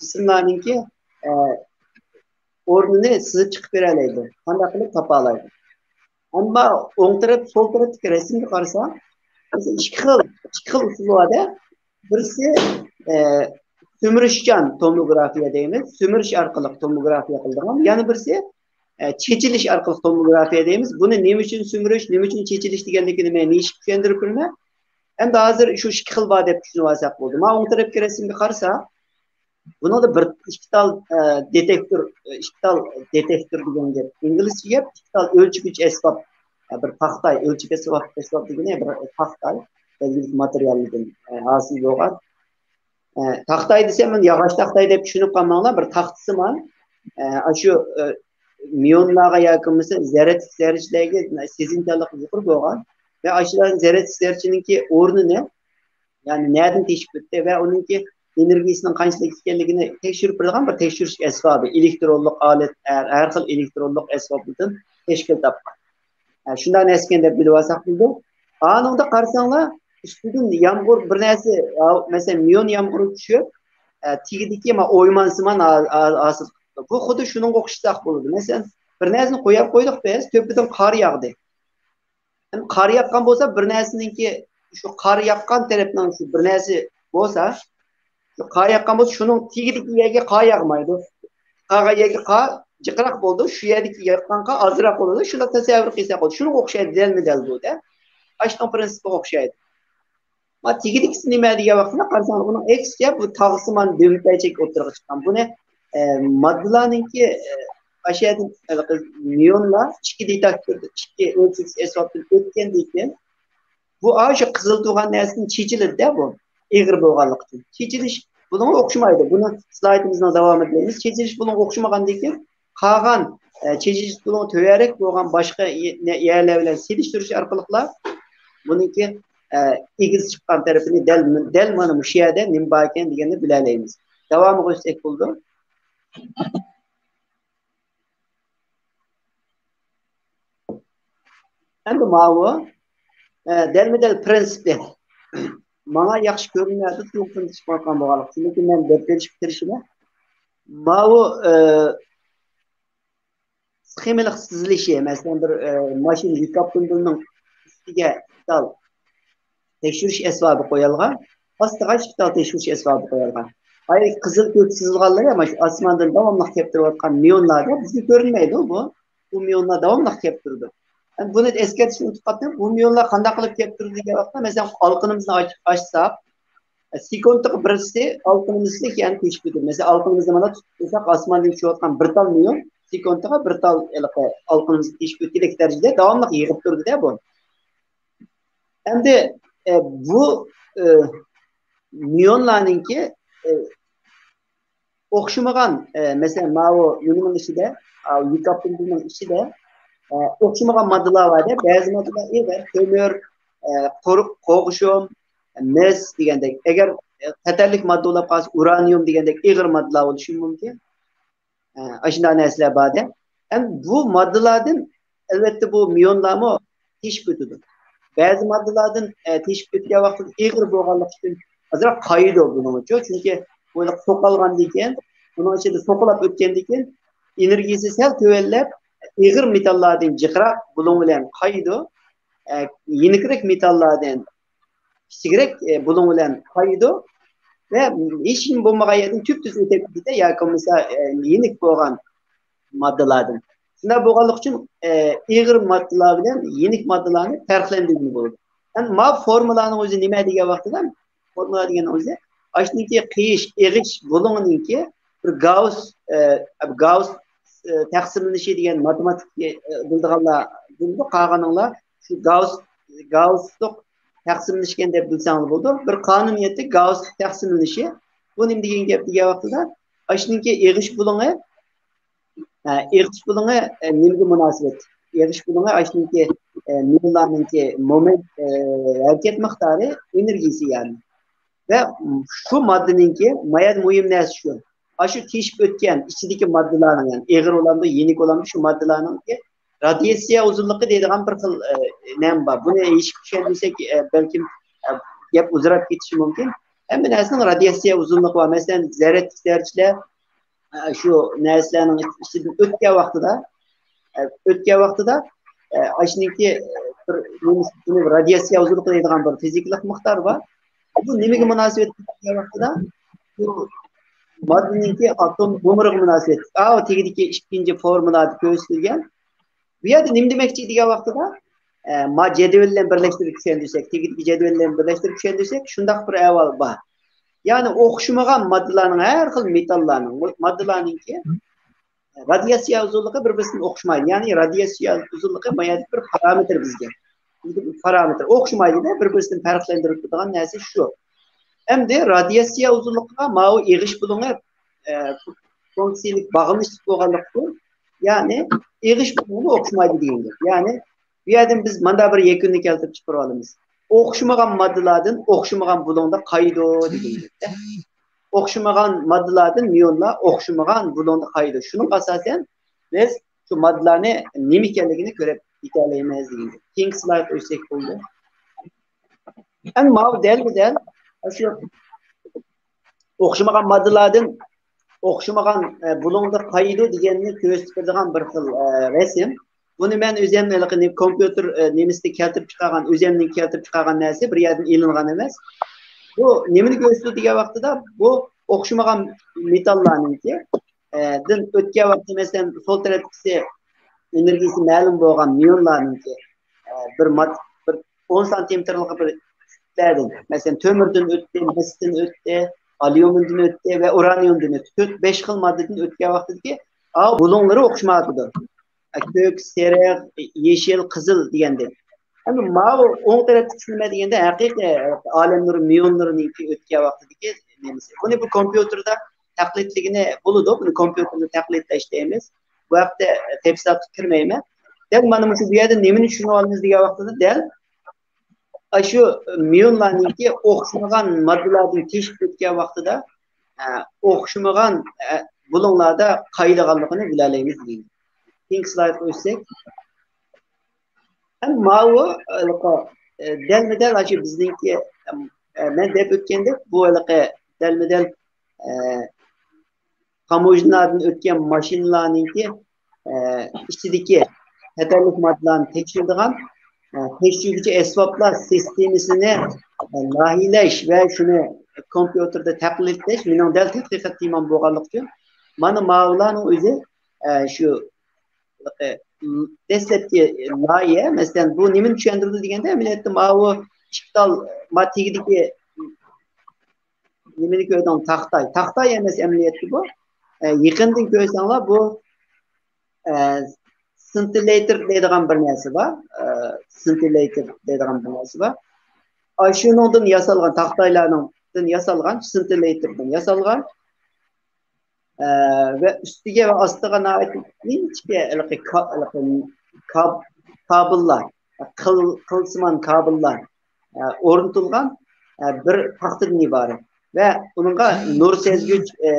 جىسىملارنىڭكى، ئە، ئورنىنى سىزىپ چىقىپ بېرەلەيدۇ، قانداق قىلىپ تاپالايدۇ. ئەمما ئوڭ تەرەپ، سول تەرەپتىكى رەسىمگە قارىساق، بىز ئىككى خىل، ئىككى خىل ئۇسۇل بار-دە. بىرسى، ئە، سۈمۈرۈشچان توموگرافىيە دەيمىز، سۈمۈرۈش ئارقىلىق توموگرافىيە قىلىدىغان. يەنە بىرسى، ئە، چېچىلىش ئارقىلىق توموگرافىيە دەيمىز. بۇنى نېمە ئۈچۈن سۈمۈرۈش، نېمە ئۈچۈن چېچىلىش دېگەنلىكىنى مەن نېمىشقا چۈشەندۈرۈپ بېرىمەن. ئەمدى ھازىر شۇ ئىككى خىل بار دەپ چۈشىنىۋالساق بولدى. مانا ئوڭ تەرەپكى رەسىمگە قارىسا، بۇنىڭدا بىر ئىككى تال، ئە، دېتېكتور، ئىككى تال دېتېكتور دېگەن گەپ ئىنگلىزچە گەپ، ئىككى تال ئۆلچىگۈچ ئەسۋاب، ئە، بىر تاختاي، ئۆلچىگۈچ ئەسۋاب، ئەسۋاب دېگىنى بىر تاختاي، بەلگىلىك ماتېرىيالدىن، ئە، ھاسىل بولغان. ئە، تاختاي دېسەم، مەن ياغاچ تاختاي دەپ چۈشىنىپ قالماڭلار، بىر تاختىسىمان، ئە، ئاشۇ، ئە، مىيونلارغا ياكى بولمىسا زەرەتلىك زەررىچىلەرگە سېزىمچانلىقى يۇقىرى بولغان ۋە ئاشۇلارنىڭ زەرەتلىك زەررىچىنىڭكى ئورنىنى، يەنى نەدىن تېشىپ ئۆتتى ۋە ئۇنىڭكى ئېنېرگىيىسىنىڭ قانچىلىك ئىكەنلىكىنى تەكشۈرۈپ بېرىدىغان بىر تەكشۈرۈش ئەسۋابى، ئېلېكترونلۇق ئالەت، ھەر، ھەر خىل ئېلېكترونلۇق ئەسۋابلاردىن تەشكىل تاپقان. ھە، شۇنداق نەرسىكەن دەپ بىلىۋالساق بولىدۇ. ئانىڭدا قارىساڭلار، ئۈستىدىن يامغۇر بىر نەرسە، يا-، مەسىلەن، مىيون يامغۇرى چۈشۈپ، ئە، تېگىدىكى ما-، ئويمانسىمان ھا-، ھا-، ھاسىل قىپتۇ. بۇ خۇددى شۇنىڭغا ئوخشىساق بولىدۇ. مەسىلەن، بىر نەرسىنى قويۇپ قويدۇق بىز، تۆپىدىن قار ياغدى. ئەمدى قار ياغقان بولسا، بىر نەرسىنىڭكى، شۇ قار ياغقان تەرەپنىڭ شۇ بىر نەرسە بولسا، شۇ قار ياغقان بولسا، شۇنىڭ تېگىدىكى يەرگە قار ياغمايدۇ. قارغان يەرگە قار جىقراق بولىدۇ، شۇ يەردىكى ياغقان قار ئازراق بولىدۇ. شۇنداق تەسەۋۋۇر قىلساق بولىدۇ. شۇنىڭغا ئوخشايدۇ، دەلمۇ دەل بۇ-دە. ئاشۇنىڭ پىرىنسىپىغا ئوخشايدۇ. ما تېگىدىكىسى نېمە دېگەن ۋاقتىدا قارىساڭلار، بۇنىڭ ئەكسىچە بۇ تاغسىمان دۆمپەيچەك ئوتتۇرىغا چىققان. بۇنى، ئە، ماددىلارنىڭكى، ئە، ئاشۇ يەردىن ھېلىقى مىيونلار ئىككى دېتېكتور، ئىككى ئۆلچىگۈچ ئەسۋابتىن ئۆتكەندىن كېيىن، بۇ ئاشۇ قىزىل تۇرغان نەرسىدىن چېچىلىدۇ-دە بۇ. ئېغىر بولغانلىقى ئۈچۈن. چېچىلىش بۇنىڭغا ئوخشىمايدۇ. بۇنى سلايدىمىزنىڭ داۋامىدا دەيمىز. چېچىلىش بۇنىڭغا ئوخشىمىغاندىن كېيىن، قالغان، ئە، چېچىلىش بۇلۇڭى تۆۋەنرەك بولغان باشقا يە-، نە-، يەرلەر بىلەن سېلىشتۇرۇش ئارقىلىقلا بۇنىڭكى، ئە، ئېگىز چىققان تەرىپىنى دەل، دەل مانا مۇشۇ يەردە نېمە بار ئىكەن دېگەننى بىلەلەيمىز. داۋامىغا ئۆتسەك بولىدۇ. ئەمدى ماۋۇ، ئە، دەلمۇدەل پىرىنسىپى. ماڭا ياخشى كۆرۈنمەيدۇ، تېلېفون چىقىۋاتقان بولغانلىقى. لېكىن مەن دەپ بېرىشكە تىرىشىمەن. ماۋۇ، ئە، سخېمىلىق سىزىلىشى، مەسىلەن، بىر، ئە، ماشىنا يۈك ئاپتوموبىلىنىڭ ئۈستىگە ئىككى تال تەكشۈرۈش ئەسۋابى قويۇلغان، ئاستىغا ئىككى تال تەكشۈرۈش ئەسۋابى قويۇلغان. ئاي، قىزىل كۆك سىزىلغانلىرى مانا شۇ ئاسماندىن داۋاملىق كەپ تۇرۇۋاتقان مىيونلاردا بىزگە كۆرۈنمەيدۇ بۇ. بۇ مىيونلار داۋاملىق كەپ تۇرىدۇ. بۇنى ئەسكەرتىشنى ئۇنتۇپ قاپتىمەن. بۇ مىيونلار قانداق قىلىپ كەپ تۇرىدۇ دېگەن ۋاقىتتا، مەسىلەن، ئالقىنىمىزنى ئاچ-، ئاچساق، سېكۇنتىغا بىرسى ئالقىنىمىزدەك، يەنى تېشىپ كېتىدۇ. مەسىلەن، ئالقىنىمىزنى مانا تۇتۇپ تۇرساق، ئاسماندىن چۈشۈۋاتقان بىر تال مىيون سېكۇنتىغا بىر تال ھېلىقى ئالقىنىمىزنى تېشىپ ئۆتكۈدەك دەرىجىدە داۋاملىق يېغىپ تۇرىدۇ-دە بۇ. ئەمدى، ئە، بۇ، ئە، مىيونلارنىڭكى، ئە، ئوخشىمىغان، ئە، مەسىلەن، ماۋۇ نېمىنىڭ ئىچىدە، ئا، يۈك ئاپتوموبىلنىڭ ئىچىدە، ئە، ئوخشىمىغان ماددىلار بار-دە، بەزى ماددىلار ئېغىر، كۆمۈر، ئە، قورۇق، قوغۇشۇم، مىس دېگەندەك. ئەگەر، ئە، خەتەرلىك ماددا بولۇپ قالسا، ئۇرانىيۇم دېگەندەك ئېغىر ماددىلار بولۇشى مۇمكىن. ئە، ئاشۇنداق نەرسىلەر بار-دە. ئەمدى بۇ ماددىلاردىن، ئەلۋەتتە، بۇ مىيونلارمۇ تېشىپ ئۆتىدۇ. بەزى ماددىلاردىن، ئە، تېشىپ ئۆتكەن ۋاقتىدا ئېغىر بولغانلىقى ئۈچۈن ئازراق قايىدۇ بۇنىڭ ئۈچۈن. چۈنكى بۇ سوقالغاندىن كېيىن، بۇنىڭ ئىچىدە سوقۇلاپ ئۆتكەندىن كېيىن ئېنېرگىيىسى سەل تۆۋەنلەپ، ئېغىر مېتاللاردىن جىقراق بۇلۇڭ بىلەن قايىدۇ. ئە، يېنىكرەك مېتاللاردىن كىچىكرەك، ئە، بۇلۇڭ بىلەن قايىدۇ ۋە ھېچكىم بولمىغان يەردىن تۈپتۈز ئۆتۈپ كېتىدۇ ياكى بولمىسا، ئە، يېنىك بولغان ماددىلاردىن. شۇنداق بولغانلىقى ئۈچۈن، ئە، ئېغىر ماددىلار بىلەن يېنىك ماددىلارنى پەرقلەندۈرگىلى بولىدۇ. ئەمدى ماۋۇ فورمۇلانىڭ ئۆزى نېمە دېگەن ۋاقتىدا، فورمۇلا دېگەن ئۆزى ئاشۇنىڭكى قېيىش، ئېغىش بۇلۇڭىنىڭكى بىر گاۋس، ئە، گاۋس، ئە، تەقسىملىنىشى دېگەن ماتېماتىكا، ئە، بىلىدىغانلار بىلىدۇ، قالغىنىڭلار شۇ گاۋس، گاۋسلىق تەقسىملىنىشكەن دەپ بىلسەڭلار بولىدۇ. بىر قانۇنىيەتتە گاۋسلىق تەقسىملىنىشى، بۇ نېمە دېگەن گەپ دېگەن ۋاقتىدا، ئاشۇنىڭكى ئېغىش بۇلۇڭى، ئە، ئېغىش بۇلۇڭى، ئە، نېمىگە مۇناسىۋەت؟ ئېغىش بۇلۇڭى ئاشۇنىڭكى، ئە، مىيونلارنىڭكى مومېنت، ئە، ھەرىكەت مىقدارى، ئېنېرگىيىسى يەنى. ۋە شۇ ماددىنىڭكى ما يەردە مۇھىم نەرسە شۇ. ئاشۇ تېشىپ ئۆتكەن ئىچىدىكى ماددىلارنىڭ، يەنى ئېغىر بولامدۇ، يېنىك بولامدۇ، شۇ ماددىلارنىڭكى رادىياتسىيە ئۇزۇنلۇقى دەيدىغان بىر خىل، ئە، نېمە بار. بۇنى ھېچ چۈشەندۈرسەك، ئە، بەلكىم، ئە، گەپ ئۇزىراپ كېتىشى مۇمكىن. ھەممە نەرسىنىڭ رادىياتسىيە ئۇزۇنلۇقى بار. مەسىلەن، زەررىدىكى زەررىچىلەر، ئە، شۇ نەرسىلەرنىڭ ئىچىدىن ئۆتكەن ۋاقتىدا، ئە، ئۆتكەن ۋاقتىدا، ئە، ئاشۇنىڭكى، ئە، بىر نېمىسى، بۇنى رادىياتسىيە ئۇزۇنلۇقى دەيدىغان بىر فىزىكىلىق مىقدار بار. بۇ نېمىگە مۇناسىۋەتلىك دېگەن ۋاقتىدا، بۇ ماددىنىڭكى ئاتوم نومۇرىغا مۇناسىۋەتلىك. ئاۋۇ تېگىدىكى ئىككىنچى فورمۇلادا كۆرسىتىلگەن. بۇ يەردە نېمە دېمەكچى دېگەن ۋاقتىدا، ئە، ما جەدۋەل بىلەن بىرلەشتۈرۈپ چۈشەندۈرسەك، تېگىدىكى جەدۋەل بىلەن بىرلەشتۈرۈپ چۈشەندۈرسەك، شۇنداق بىر ئەھۋال بار. يەنى ئوخشىمىغان ماددىلارنىڭ، ھەر خىل مېتاللارنىڭ، ماددىلارنىڭكى رادىياتسىيە ئۇزۇنلۇقى بىر-بىرسىدىن ئوخشىمايدۇ. يەنى رادىياتسىيە ئۇزۇنلۇقى ما يەردە بىر پارامېتىر بىزگە. بىر پارامېتىر. ئوخشىمايدۇ-دە، بىر-بىرسىدىن پەرقلەندۈرۈپ تۇرىدىغان نەرسە شۇ. ئەمدى رادىياتسىيە ئۇزۇنلۇقىغا ماۋۇ ئېغىش بۇلۇڭى، ئە، فۇنكسىيەلىك باغلىنىشلىق بولغانلىقتىن، يەنى ئېغىش بۇلۇڭىمۇ ئوخشىمايدۇ دېگەن گەپ. يەنى بۇ يەردىن بىز مانداق بىر يەكۈننى كەلتۈرۈپ چىقىرىۋالىمىز. ئوخشىمىغان ماددىلاردىن ئوخشىمىغان بۇلۇڭدا قايىدۇ دېگەن گەپ. ئوخشىمىغان ماددىلاردىن مىيونلار ئوخشىمىغان بۇلۇڭدا قايىدۇ. شۇنىڭغا ئاساسەن بىز شۇ ماددىلارنى نېمە ئىكەنلىكىنى كۆرۈپ يېتەلەيمىز دېگەن گەپ. كېيىنكى سلايدقا ئۆتسەك بولدى. ئەمما ماۋۇ دەلمۇدەل شۇ ئوخشىمىغان ماددىلاردىن ئوخشىمىغان، ئە، بۇلۇڭدا قايىدۇ دېگەننى كۆرسىتىپ بېرىدىغان بىر خىل، ئە، رەسىم. بۇنى مەن ئۆزۈم ھېلىقى نېمە، كومپيۇتېر، ئە، نېمىسىدە كەلتۈرۈپ چىقارغان، ئۆزۈمنىڭ كەلتۈرۈپ چىقارغان نەرسە، بىر يەردىن ئېلىنغان ئەمەس. بۇ نېمىنى كۆرسىتىدۇ دېگەن ۋاقتىدا، بۇ ئوخشىمىغان مېتاللارنىڭكى، ئە، دىن ئۆتكەن ۋاقتى، مەسىلەن، سول تەرەپتىكىسى ئېنېرگىيىسى مەلۇم بولغان مىيونلارنىڭكى، ئە، بىر ماد-، بىر ئون سانتىمېتىرلىق بىر تىپلەردىن، مەسىلەن، تۆمۈردىن ئۆتتى، مىستىن ئۆتتى، ئاليۇمىندىن ئۆتتى ۋە ئۇرانىيۇمدىن ئۆتتى. تۆت، بەش خىل ماددىدىن ئۆتكەن ۋاقتىدىكى ئاۋۇ بۇلۇڭلىرى ئوخشىمايۋاتىدۇ. كۆك، سېرىق، يېشىل، قىزىل دېگەندەك. ئەمدى ماۋۇ ئوڭ تەرەپتىكى نېمە دېگەندە، ھەقىقىي ئالەم نۇرى، مىيون نۇرىنىڭكى ئۆتكەن ۋاقتىدىكى نېمىسى. بۇنى بۇ كومپيۇتېردا تەقلىدلىگىنى بولىدۇ. بۇنى كومپيۇتېردا تەقلىدلەش دەيمىز. بۇ ھەقتە تەپسىلاتقا كىرمەيمەن. دەل مانا مۇشۇ بۇ يەردە نېمىنى چۈشىنىۋالىمىز دېگەن ۋاقتىدا، دەل ئاشۇ مىيونلارنىڭكى ئوخشىمىغان ماددىلاردىن تېشىپ ئۆتكەن ۋاقتىدا، ئە، ئوخشىمىغان، ئە، بۇلۇڭلاردا قايىدىغانلىقىنى بىلەلەيمىز دېگەن. كېيىنكى سلايدقا ئۆتسەك. ھەم ماۋۇ، ھېلىقى، ئە، دەلمۇدەل ئاشۇ بىزنىڭكى، ئە، مەن دەپ ئۆتكەندەك، بۇ ھېلىقى دەلمۇدەل، ئە، تاموژنادىن ئۆتكەن ماشىنىلارنىڭكى، ئە، ئىچىدىكى خەتەرلىك ماددىلارنى تەكشۈرىدىغان، ئە، تەكشۈرگۈچى ئەسۋابلار سىستېمىسىنى، ئە، لايىھەلەش ۋە شۇنى كومپيۇتېردا تەقلىدلەش مېنىڭ دەل تەتقىقات تېمام بولغانلىقى ئۈچۈن، مانا ماۋۇلارنىڭ ئۆزى، ئە، شۇ، ئە، دەسلەپكى لايىھە، مەسىلەن، بۇ نېمىنى چۈشەندۈرىدۇ دېگەندە، ئەمەلىيەتتە ماۋۇ ئىككى تال، ما تېگىدىكى نېمىنى كۆردۈڭ؟ تاختاي. تاختاي ئەمەس ئەمەلىيەتتە بۇ. ئە، يېقىندىن كۆرسەڭلار، بۇ، ئە، سىنتىللەيتىر دەيدىغان بىر نەرسە بار. ئە، سىنتىللەيتىر دەيدىغان بىر نەرسە بار. ئاشۇنىڭدىن ياسالغان، تاختايلارنىڭدىن ياسالغان، سىنتىللەيتىردىن ياسالغان، ئە، ۋە ئۈستىگە ۋە ئاستىغا ناھايىتى ئىنچىكە ھېلىقى کا-، ھېلىقى كاب-، كابېللار، قىل-، قىلسىمان كابېللار، ئە، ئورنىتىلغان، ئە، بىر تاختىدىن ئىبارەت. ۋە ئۇنىڭغا نۇر سەزگۈچ، ئە،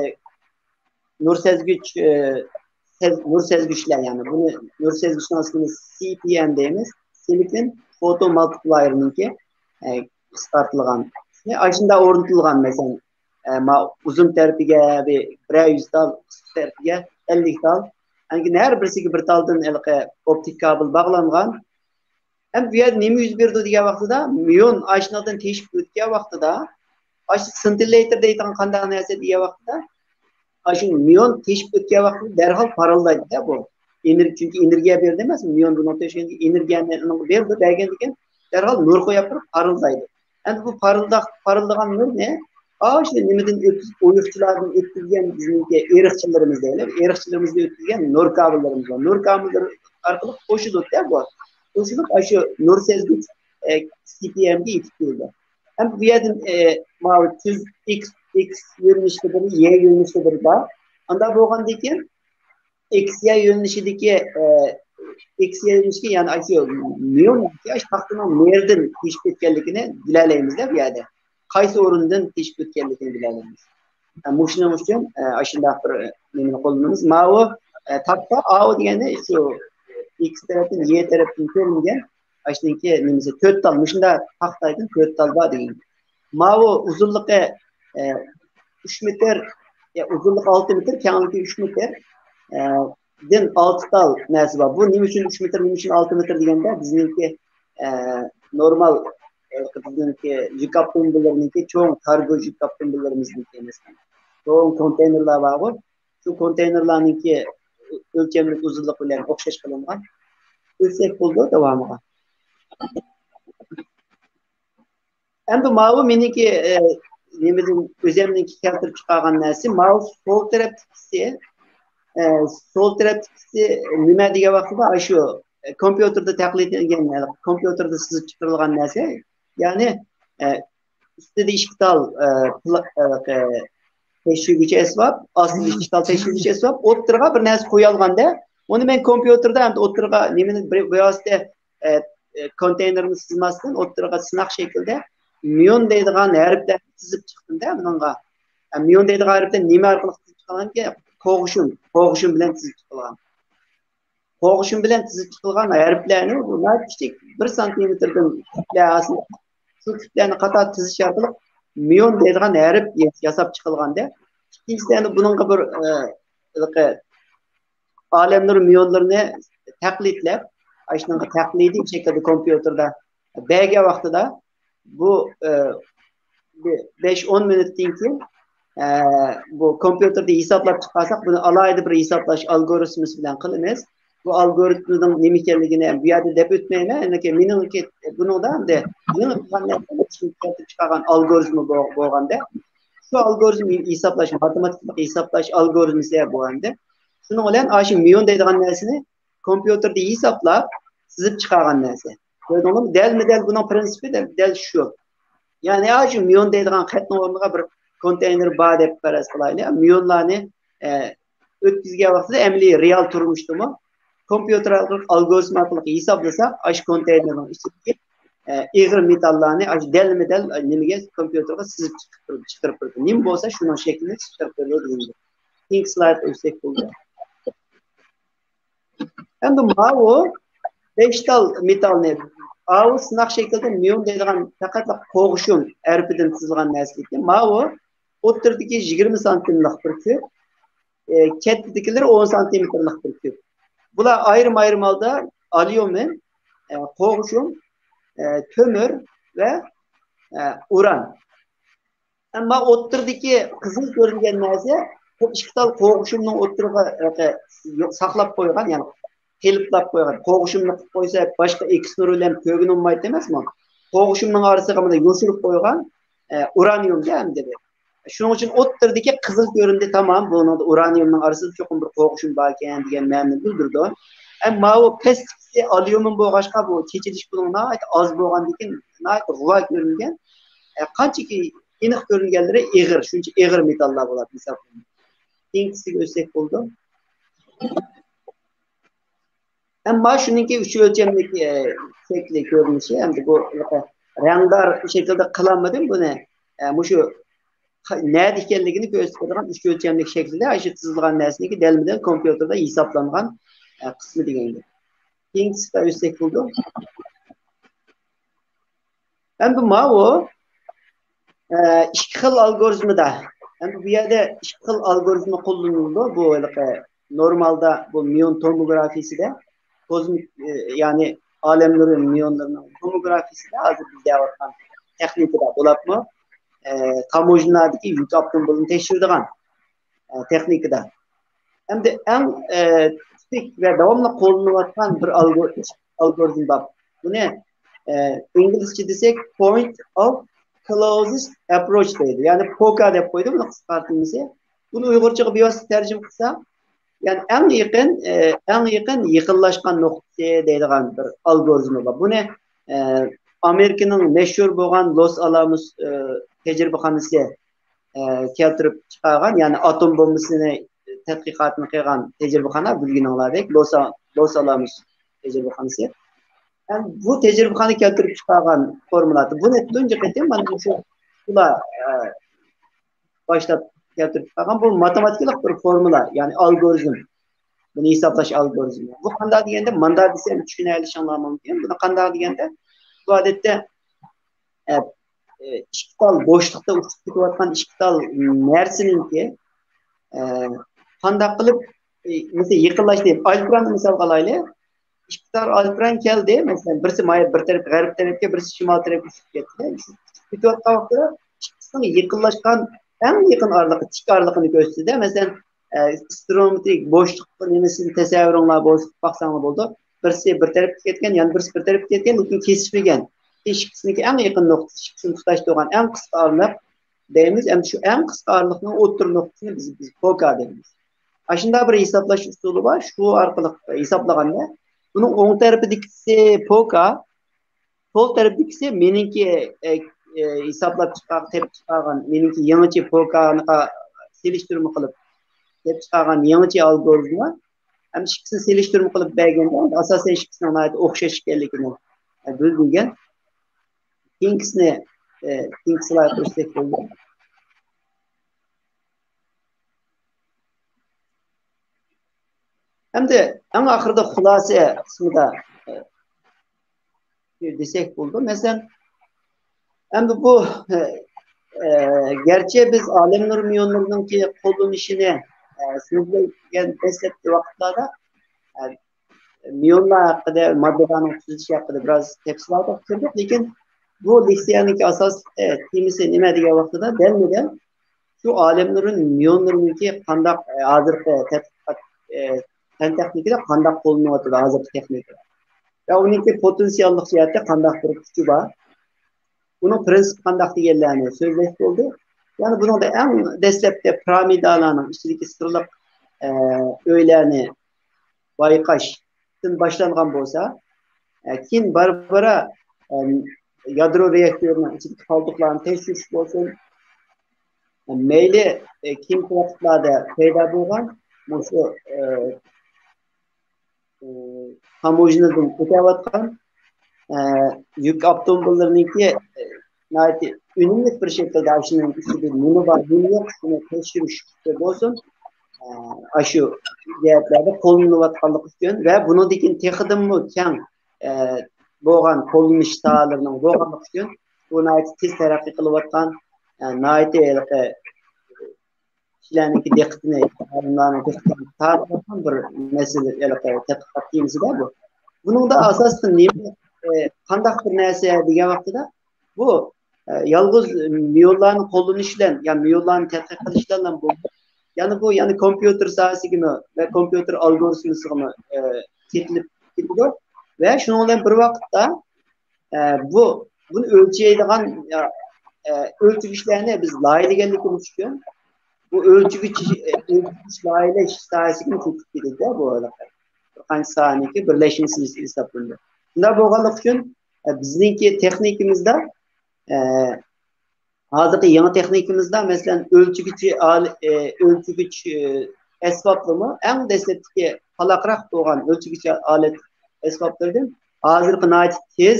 نۇر سەزگۈچ، ئە، سەز-، نۇر سەزگۈچلەر، يەنى بۇنى نۇر سەزگۈچنىڭ ئىسمىنى سى پى ئېم دەيمىز. سىلىكون فوتو مالتىپلايېرنىڭكى، ئە، قىسقارتىلغان. ئاشۇنداق ئورنىتىلغان، مەسىلەن، ئە، ما-، ئۇزۇن تەرىپىگە بىر، بىرەر يۈز تال، قىسقا تەرىپىگە ئەللىك تال. ئاندىن كېيىن ھەر بىرسىگە بىر تالدىن ھېلىقى ئوپتىك كابېل باغلانغان. ھەم بۇ يەردە نېمە يۈز بېرىدۇ دېگەن ۋاقتىدا، مىيون ئاشۇنىڭدىن تېشىپ ئۆتكەن ۋاقتىدا، ئاشۇ سىنتىللەيتىر دەيدىغان قانداق نەرسە دېگەن ۋاقتىدا، ئاشۇ مىيون تېشىپ ئۆتكەن ۋاقتىدا دەرھال پارىلدايدۇ-دە بۇ. ئېنېر-، چۈنكى ئېنېرگىيە بېرىدۇ ئەمەسمۇ، مىيون بۇنىڭ تۆشۈكىگە ئېنېرگىيەنى ئۇنىڭغا بېرىدۇ، بەرگەندىن كېيىن دەرھال نۇر قويۇپ تۇرۇپ پارىلدايدۇ. ئەمدى بۇ پارىلداق-، پارىلدىغان نۇرنى ئاشۇ نېمىدىن ئۆتكۈز-، ئويۇقچىلاردىن ئۆتكۈزگەن بىزنىڭكى ئېرىقچىلىرىمىز دەيلى، ئېرىقچىلىرىمىزدىن ئۆتكۈزگەن نۇر كابېللىرىمىز بار. نۇر كابېللىرى ئارقىلىق قوشۇلىدۇ-دە بۇ. قوشۇلۇپ، ئاشۇ نۇر سەزگۈچ، ئە، سى پى ئېمگە يېتىپ كېلىدۇ. ھەم بۇ يەردىن، ئە، ماۋۇ تۈز ئىكس، ئىكس يۆنىلىشتە بىر، يە يۆنىلىشتە بىر بار. ئانداق بولغاندىن كېيىن، ئىكس يە يۆنىلىشىدىكى، ئە، ئىكس يە يۆنىلىشىدىكى، يەنى ئاشۇ مىيون، ئاشۇ تاختىنىڭ نېرىدىن تېشىپ ئۆتكەنلىكىنى بىلەلەيمىز-دە بۇ يەردە. قايسى ئورۇندىن تېشىپ ئۆتكەنلىكىنى بىلەلەيمىز. ئە، مۇشۇنىڭ ئۈچۈن، ئە، ئاشۇنداق بىر، ئە، نېمىنى قوللىنىمىز. ماۋۇ، ئە، تاختا، ئاۋۇ دېگەننى شۇ ئىكس تەرەپتىن، يە تەرەپتىن كۆرۈنگەن، ئاشۇنىڭكى نېمىسى، تۆت تال، مۇشۇنداق تاختايدىن تۆت تال بار دېگەن. ماۋۇ ئۇزۇنلۇقى، ئە، ئۈچ مېتىر، يا، ئۇزۇنلۇقى ئالتە مېتىر، كەڭلىكى ئۈچ مېتىر، ئە، دىن ئالتە تال نەرسە بار. بۇ نېمە ئۈچۈن ئۈچ مېتىر، نېمە ئۈچۈن ئالتە مېتىر دېگەندە، بىزنىڭكى، ئە، نورمال، ئە، بىزنىڭكى يۈك ئاپتوموبىللىرىنىڭكى، چوڭ كارگو يۈك ئاپتوموبىللىرىمىزنىڭكى، مەسىلەن، چوڭ كونتېينېرلار بارغۇ، شۇ كونتېينېرلارنىڭكى ئۆلچەملىك ئۇزۇنلۇق بىلەن ئوخشاش قىلىنغان. ئۆتسەك بولىدۇ داۋامىغا. ئەمدى ماۋۇ مېنىڭكى، ئە، نېمىدىن، ئۆزۈمنىڭكى كەلتۈرۈپ چىقارغان نەرسە، ماۋۇ سول تەرەپتىكىسى، ئە، سول تەرەپتىكىسى نېمە دېگەن ۋاقتىدا، ئاشۇ، ئە، كومپيۇتېردا تەقلىدلەنگەن، ئە، كومپيۇتېردا سىزىپ چىقىرىلغان نەرسە، يەنى، ئە، ئۈستىدە ئىككى تال، ئە، پلا-، ئە، ئە، تەكشۈرگۈچ ئەسۋاب، ئاستىدا ئىككى تال تەكشۈرگۈچ ئەسۋاب، ئوتتۇرىغا بىر نەرسە قويالغاندا، ئۇنى مەن كومپيۇتېردا ئەمدى ئوتتۇرىغا نېمىنى بىر، بىر ۋاسىتە، ئە، ئە، كونتېينېرنى سىزماستىن ئوتتۇرىغا سىناق شەكلىدە ميون دەيدىغان ھەرپلەرنى تىزىپ چىقتىم-دە بۇنىڭغا. ئە، ميون دەيدىغان ھەرپلەر نېمە ئارقىلىق تىزىپ چىقىلغانكى؟ قوغۇشۇن، قوغۇشۇن بىلەن تىزىپ چىقىلغان. قوغۇشۇن بىلەن تىزىپ چىقىلغان ھەرپلەرنى، بۇ ناھايىتى كىچىك، بىر سانتىمېتىردىن كىچىكلەر ئاساسەن، شۇ كۈپلەرنى قاتار تىزىش ئارقىلىق ميون دەيدىغان ھەرپ ياساپ چىقىلغاندا، ئىككىنچىسى، يەنە بۇنىڭغا بىر، ئە، ھېلىقى ئالەمنۇر ميونلىرىنى تەقلىدلەپ، ئاشۇنىڭغا تەقلىدىي شەكىلدە كومپيۇتېردا بەرگەن ۋاقتىدا، بۇ، ئە، بىر بەش ئون مىنۇتتىن كېيىن، ئە، بۇ كومپيۇتېردا ھېسابلاپ چىقارساق، بۇنى ئالاھىدە بىر ھېسابلاش ئالگورىتمىسى بىلەن قىلىمىز. بۇ ئالگورىتمىنىڭ نېمە ئىكەنلىكىنى بۇ يەردە دەپ ئۆتمەيمەن. ئەنكى مېنىڭكى بۇنىڭدا ئەمدى مېنىڭ قىلغان نەرسەم كەلتۈرۈپ چىقارغان ئالگورىتمى بو-، بولغاندا، شۇ ئالگورىتم ھېسابلاش، ماتېماتىكىلىق ھېسابلاش ئالگورىتمىسى بولغاندا، شۇنىڭ بىلەن ئاشۇ ميون دەيدىغان نەرسىنى كومپيۇتېردا ھېسابلاپ، سىزىپ چىقارغان نەرسە. كۆردۈڭلارمۇ؟ دەلمۇ دەل بۇنىڭ پرىنسىپى دەل، دەل شۇ. يەنى، ئاشۇ ميون دەيدىغان خەتنىڭ ئورنىغا بىر كونتېينېر بار دەپ پەرەز قىلايلى. ميونلارنى، ئە، ئۆتكۈزگەن ۋاقتىدا ئەمەلىي رېئال تۇرمۇشتىمۇ كومپيۇتېر ئارقىلىق، ئالگورىتم ئارقىلىق ھېسابلىساق، ئاشۇ كونتېينېرنىڭ ئىچىدىكى، ئە، ئېغىر مېتاللارنى ئاشۇ دەلمۇ دەل، ئە، نېمىگە، كومپيۇتېرغا سىزىپ چىقىپ تۇرىدۇ، چىقىرىپ تۇرىدۇ. نېمە بولسا شۇنىڭ شەكلىنى چىقىرىپ بېرىدۇ دېگەن گەپ. كېيىنكى سلايدقا ئۆتسەك بولىدۇ. ئەمدى ماۋۇ بەش تال مېتالنى، ئاۋۇ سىناق شەكلىدە ميون دەيدىغان پەقەتلا قوغۇشۇن ھەرپىدىن تىزىلغان نەرسىلىككە، ماۋۇ ئوتتۇرىدىكى يىگىرمە سانتىملىق بىر كۆپ، ئە، چەتتىكىلىرى ئون سانتىمېتىرلىق بىر كۆپ. بۇلار ئايرىم-ئايرىم ھالدا ئاليۇمىن، ئە، قوغۇشۇن، ئە، تۆمۈر ۋە، ئە، ئۇران. ئەمما ئوتتۇرىدىكى قىزىل كۆرۈنگەن نەرسە، بۇ ئىككى تال قوغۇشۇننىڭ ئوتتۇرىغا، ئە، ساقلاپ قويغان، يەنى قېلىپلاپ قويغان. قوغۇشۇمنى قىلىپ قويسا، باشقا ئېكس نۇرى بىلەن كۆرگىلى بولمايدۇ ئەمەسمۇ؟ قوغۇشۇمنىڭ ئارىسىغا مۇنداق يوشۇرۇپ قويغان، ئە، ئۇرانىيۇمدا ئەمدى. شۇنىڭ ئۈچۈن ئوتتۇرىدىكى قىزىل كۆرۈندى، تامام، بۇنىڭدا ئۇرانىيۇمنىڭ ئارىسىدا چوقۇم بىر قوغۇشۇم باركەن دېگەن مەنىنى بىلدۈرىدۇ. ئەمما ماۋۇ پەستىكىسى ئاليۇمىن بولغاچقا، بۇ چېچىلىش بۇنىڭ ناھايىتى ئاز بولغاندىكىن، ناھايىتى غۇۋا كۆرۈنگەن. ئە، قانچىكى ئېنىق كۆرۈنگەنلىرى ئېغىر، شۇنچە ئېغىر مېتاللار بولاتتى ھېسابلىنىدۇ. كېيىنكىسىگە ئۆتسەك بولىدۇ. ئەمما شۇنىڭكى ئۈچ ئۆلچەملىك، ئە، شەكلى كۆرۈنۈشى، ئەمدى بۇ رەڭدار شەكىلدە قىلالمىدىم بۇنى. ئە، مۇشۇ قا-، نەدە ئىكەنلىكىنى كۆرسىتىدىغان ئۈچ ئۆلچەملىك شەكىلدە، ئاشۇ تىزىلغان نەرسىنىڭكى دەلمىدەل كومپيۇتېردا ھېسابلانغان، ئە، قىسمى دېگەن گەپ. كېيىنكىسىگە ئۆتسەك بولىدۇ. ئەمدى ماۋۇ، ئە، ئىككى خىل ئالگورىزمدا. ئەمدى بۇ يەردە ئىككى خىل ئالگورىزم قوللىنىلىدۇ. بۇ ھېلىقى نورمالدا بۇ مىيون توموگرافىيىسىدە، كوزمىك، ئە، يەنى ئالەم نۇرى مىيونلىرىنىڭ توموگرافىيىسىدە ھازىر بىز دەۋاتقان تېخنىكىدا بولۇپمۇ، ئە، تاموژنادىكى يۈك ئاپتوموبىلىنى تەكشۈرىدىغان، ئە، تېخنىكىدا. ئەمدى ئەڭ، ئە، تىپىك ۋە داۋاملىق قوللىنىلىۋاتقان بىر ئالگو-، ئالگورىزم بار. بۇنى، ئە، ئىنگلىزچە دېسەك، point of closest approach دەيدۇ. يەنى پوكا دەپ قويدى، بۇنى قىسقارتمىسى. بۇنى ئۇيغۇرچىغا بىۋاسىتە تەرجىمە قىلسا، يەنى ئەڭ يېقىن، ئە، ئەڭ يېقىن يېقىنلاشقان نۇقتىسى دەيدىغان بىر ئالگورىزمى بار. بۇنى، ئە، ئامېرىكىنىڭ مەشھۇر بولغان لوس ئالاموس، ئە، تەجرىبىخانىسى، ئە، كەلتۈرۈپ چىقارغان، يەنى ئاتوم بومبىسىنى تەتقىقاتىنى قىلغان تەجرىبىخانا، بىلگىنىڭلاردەك لوس، لوس ئالاموس تەجرىبىخانىسى. ھەم بۇ تەجرىبىخانا كەلتۈرۈپ چىقارغان فورمۇلا. بۇنى تۇنجى قېتىم مانا مۇشۇ ئۇلار، ئە، باشلاپ كەلتۈرۈپ چىقارغان بۇ ماتېماتىكىلىق بىر فورمۇلا، يەنى ئالگورىزم. بۇنى ھېسابلاش ئالگورىزمى. بۇ قانداق دېگەندە، مانداق دېسەم چۈشىنەلىشىڭلار مۇمكىن. بۇنى قانداق دېگەندە، بۇ ئادەتتە، ئە، ئە، ئىككى تال بوشلۇقتا ئۇچۇپ كېتىۋاتقان ئىككى تال نەرسىنىڭكى، ئە، قانداق قىلىپ، ئە، مەسىلەن، يېقىنلاشتى. ئالپىراننى مىسالغا ئالايلى. ئىككى تال ئالپىران كەلدى. مەسىلەن، بىرسى مايا بىر تەرەپ، غەرب تەرەپكە، بىرسى شىمال تەرەپكە ئۇچۇپ كەتتى. شۇ ئۇچۇپ كېتىۋاتقان ۋاقتىدا ئىككىسىنىڭ يېقىنلاشقان، ئەڭ يېقىن ئارىلىقى، تىك ئارىلىقىنى كۆرسىتىدۇ. مەسىلەن، ئە، ئىستېرېئومېترىك بوشلۇق نېمىسىنى تەسەۋۋۇرۇڭلار بولسا، باقساڭلار بولىدۇ. بىرسى بىر تەرەپكە كەتكەن، يەنە بىرسى بىر تەرەپكە كەتكەن، لېكىن كېسىشمىگەن. ئىككىسىنىڭكى ئەڭ يېقىن نۇقتىسى، ئىككىسىنى تۇتاشتۇرغان ئەڭ قىسقا ئارىلىق دەيمىز. ئەمدى شۇ ئەڭ قىسقا ئارىلىقنىڭ ئوتتۇرا نۇقتىسىنى بىز، بىز پوكا دەيمىز. ئاشۇنداق بىر ھېسابلاش ئۇسۇلى بار. شۇ ئارقىلىق ھېسابلىغاندا، بۇنىڭ ئوڭ تەرىپىدىكىسى پوكا، سول تەرەپتىكىسى مېنىڭكى، ئە، ئە، ھېسابلاپ چىقار-، تېپىپ چىقارغان، مېنىڭكى يېڭىچە پوكانىغا سېلىشتۇرما قىلىپ تېپىپ چىقارغان يېڭىچە ئالگورىزمى. ھەم ئىككىسىنى سېلىشتۇرما قىلىپ بەرگەندە، ئاساسەن ئىككىسىنىڭ ناھايىتى ئوخشاش ئىكەنلىكىنى، ئە، بىلدۈرگەن. كېيىنكىسىنى، ئە، كېيىنكى سلايدقا ئۆتسەك بولىدۇ. ئەمدى ئەڭ ئاخىرىدا خۇلاسە قىسمىدا، ئە، دېسەك بولىدۇ. مەسىلەن، ئەمدى بۇ، ئە، ئە، گەرچە بىز ئالەم نۇر مىيونلىرىنىڭكى قوللىنىشىنى، ئە، سۆزلىگەن دەسلەپكى ۋاقىتلاردا، ئە، مىيونلار ھەققىدە، ماددىلارنىڭ تۈزۈلۈشى ھەققىدە بىراز تەپسىلاتقا كىردۇق، لېكىن بۇ لېكسىيەنىڭكى ئاساسلىق، ئە، تېمىسى نېمە دېگەن ۋاقتىدا، دەلمۇدەل شۇ ئالەم نۇرى مىيونلىرىنىڭكى قانداق، ئە، ھازىرقى تەتقىقات، ئە، پەن تېخنىكىدا قانداق قوللىنىلىۋاتىدۇ ھازىرقى تېخنىكا؟ ۋە ئۇنىڭكى پوتېنسىئاللىق جەھەتتە قانداق بىر كۈچى بار؟ ئۇنىڭ پىرىنسىپى قانداق دېگەنلەرنى سۆزلەش بولدى. يەنى بۇنىڭدا ئەڭ دەسلەپتە پىرامىدالارنىڭ ئىچىدىكى سىرلىق، ئە، ئۆيلەرنى بايقاشتىن باشلانغان بولسا، ئە، كېيىن بارا-بارا، ئە، يادرو رېئاكتورىنىڭ ئىچىدىكى قالدۇقلارنى تەكشۈرۈش بولسۇن، مەيلى، ئە، كېيىنكى ۋاقىتلاردا پەيدا بولغان مۇشۇ، ئە، ئە، تاموژنىدىن ئۆتەۋاتقان، ئە، يۈك ئاپتوموبىللىرىنىڭكى، ئە، ناھايىتى ئۈنۈملۈك بىر شەكىلدە ئاشۇنىڭ ئۈستىدە نېمە بار، نېمە يوق، شۇنى تەكشۈرۈش بولسۇن، ئە، ئاشۇ جەھەتلەردە قوللىنىلىۋاتقانلىقى ئۈچۈن ۋە بۇنىڭدىن كېيىن تېخىدىنمۇ كەڭ، ئە، بولغان قوللىنىش ساھەلىرىنىڭ بولغانلىقى ئۈچۈن بۇ ناھايىتى تېز تەرەققىي قىلىۋاتقان، ئە، ناھايىتى ھېلىقى كىشىلەرنىڭكى دىققىتىنى، ئالىملارنىڭ دىققىتىنى تارتىۋاتقان بىر مەسىلە، ھېلىقى تەتقىقات تېمىسىدا بۇ. بۇنىڭدا ئاساسلىقى نېمە، ئە، قانداق بىر نەرسە دېگەن ۋاقتىدا، بۇ، ئە، يالغۇز مىيونلارنى قوللىنىش بىلەن، يا مىيونلارنى تەتقىق قىلىش بىلەن بولمايدۇ. يەنى بۇ، يەنى كومپيۇتېر ساھەسىگىمۇ ۋە كومپيۇتېر ئالگورىتمىسىغىمۇ، ئە، كېتىلىپ كېتىدۇ. ۋە شۇنىڭ بىلەن بىر ۋاقىتتا، ئە، بۇ، بۇنى ئۆلچەيدىغان، ئە، ئۆلچىگۈچلەرنى بىز لايىھەلىگەنلىكىمىز ئۈچۈن، بۇ ئۆلچىگۈچ، ئۆلچىگۈچ لايىھەلەش ساھەسىگە كۆچۈپ كېتىدۇ بۇ ھېلىقى. بىر قانچە ساھەنىڭكى بىرلەشمىسى ھېسابلىنىدۇ. شۇنداق بولغانلىقى ئۈچۈن، ئە، بىزنىڭكى تېخنىكىمىزدا، ئە، ھازىرقى يېڭى تېخنىكىمىزدا، مەسىلەن، ئۆلچىگۈچ ئال-، ئە، ئۆلچىگۈچ، ئە، ئەسۋابلىرىمۇ ئەڭ دەسلەپتىكى پالاقراق بولغان ئۆلچىگۈچ ئالەت ئەسۋابلىرىدىن ھازىرقى ناھايىتى تېز،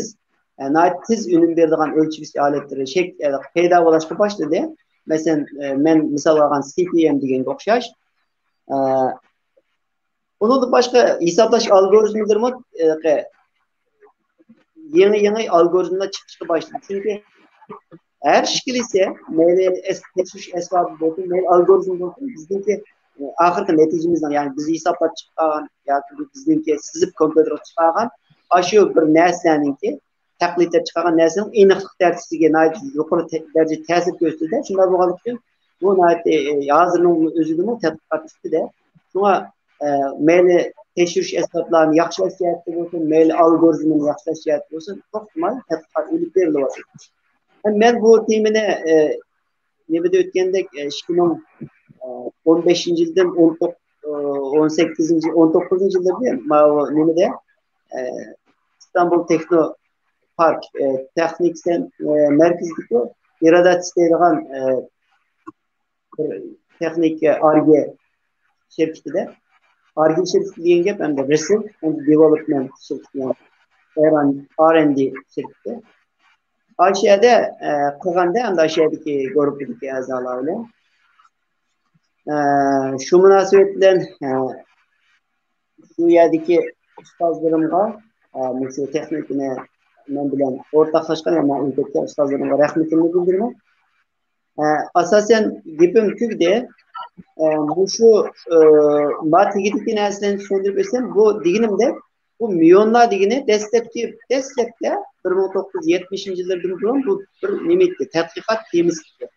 ئە، ناھايىتى تېز ئۈنۈم بېرىدىغان ئۆلچىگۈچ ئالەتلىرى شەك-، ئە، پەيدا بولۇشقا باشلىدى. مەسىلەن، ئە، مەن مىسال ئالغان سى پى ئېم دېگەنگە ئوخشاش. ئە، ئۇنىڭدىن باشقا ھېسابلاش ئالگورىزملىرىمۇ، ئە، يېڭى، يېڭى ئالگورىزملار چىقىشقا باشلىدى. چۈنكى ھەر ئىش كېلىسە، مەيلى ئەس-، تەكشۈرۈش ئەسۋابى بولسۇن، مەيلى ئالگورىزم بولسۇن، بىزنىڭكى، ئە، ئاخىرقى نەتىجىمىزنىڭ، يەنى بىز ھېسابلاپ چىققان ياكى بىزنىڭكى سىزىپ كومپيۇتېرغا چىقارغان ئاشۇ بىر نەرسىلەرنىڭكى، تەقلىدلەپ چىقارغان نەرسىنىڭ ئېنىقلىق دەرىجىسىگە ناھايىتى يۇقىرى تە-، دەرىجىدە تەسىر كۆرسىتىدۇ. شۇنداق بولغانلىقى ئۈچۈن بۇ ناھايىتى، ئە، ھازىرنىڭ ئۆزىدىمۇ تەتقىقات ئۈستىدە. شۇڭا، ئە، مەيلى تەكشۈرۈش ئەسۋابلارنى ياخشىلاش جەھەتتە بولسۇن، مەيلى ئالگورىزمنى ياخشىلاش جەھەتتە بولسۇن، توختىماي تەتقىقات ئېلىپ بېرىلىۋاتىدۇ. ھەم مەن بۇ تېمىنى، ئە، نېمىدە ئۆتكەندەك، ئىككى مىڭ ئون بەشىنچى يىلدىن ئون توققۇز، ئون سەككىزىنچى، ئون توققۇزىنچى يىللىرى ماۋۇ نېمىدە، ئىستانبۇل تېخنو پارك، تېخنىك سەن-، مەركىزىدىكى ئىراداتس دەيدىغان، بىر تېخنىك ئارگې شىركىتىدە. ئارگې شىركىتى دېگەن گەپ ئەمدى رىسېرچ ئەند دېۋېلوپمېنت شىركىتى، يەنى ئار ئەند دى شىركىتى. ئاشۇ يەردە، ئە، قىلغاندا، ئەمدى ئاشۇ يەردىكى گۇرۇپپىدىكى ئەزالار بىلەن، ئە، شۇ مۇناسىۋەت بىلەن، ئە، شۇ يەردىكى ئۇستازلىرىمغا، ئە، مۇشۇ تېخنىكىنى مەن بىلەن ئورتاقلاشقان ۋە ماڭا ئۆگەتكەن ئۇستازلىرىمغا رەھمىتىمنى بىلدۈرىمەن. ئە، ئاساسەن گېپىم تۈگىدى. ئە، مۇشۇ، ئە، ما تېگىدىكى نەرسىلەرنى چۈشەندۈرۈپ ئۆتسەم، بۇ دېگىنىمدەك، بۇ ميونلار دېگىنى دەسلەپكى، دەسلەپتە بىر مىڭ توققۇز يۈز يەتمىشىنچى يىللاردىن بۇرۇن بۇ بىر نېمە ئىدى، تەتقىقات تېمىسى ئىدى.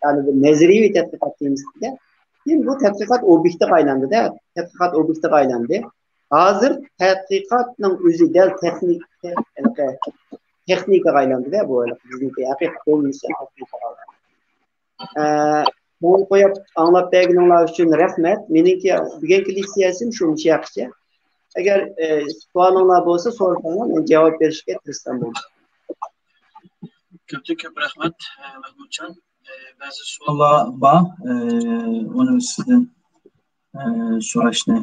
يەنى بىر نەزەرىيەۋى تەتقىقات تېمىسى ئىدى. كېيىن بۇ تەتقىقات ئوبيېكتىغا ئايلاندى-دە، تەتقىقات ئوبيېكتىغا ئايلاندى. ھازىر تەتقىقاتنىڭ ئۆزى دەل تېخنىك-، تېخنىكىغا ئايلاندى-دە، بۇ بىزنىڭكى ھەقىقىي قوللىنىشچان تېخنىكىغا ئايلاندى. ئە، كۆڭۈل قويۇپ ئاڭلاپ بەرگىنىڭلار ئۈچۈن رەھمەت. مېنىڭكى بۈگۈنكى لېكسىيەسىم شۇ، مۇشۇ ھەققىچە. ئەگەر، ئە، سوئالىڭلار بولسا، سورىساڭلار، مەن جاۋاب بېرىشكە تىرىشسام بولىدۇ. كۆپتىن كۆپ رەھمەت، ئە، مەھمۇتجان. ئە، بەزى سوئاللار بار، ئە، ئۇنى سىزدىن، ئە، سوراشنى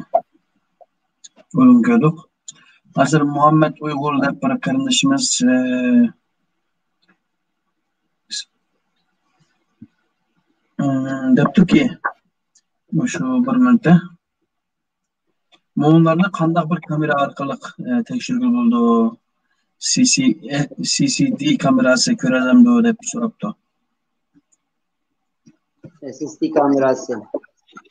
ئويغا كۆردۇق. ھازىر مۇھەممەد ئۇيغۇر دەپ بىر قېرىندىشىمىز، ئە، ئىم، دەپتۇكى، مۇشۇ بىر مىنۇتتا. مۇئۇنلارنى قانداق بىر كامېرا ئارقىلىق، ئە، تەكشۈرگىلى بولىدۇ؟ سى سى، ئە، سى سى دى كامېراسى كۆرەلەمدۇ دەپ سوراپتۇ. ئېس ئېس دى كامېراسى.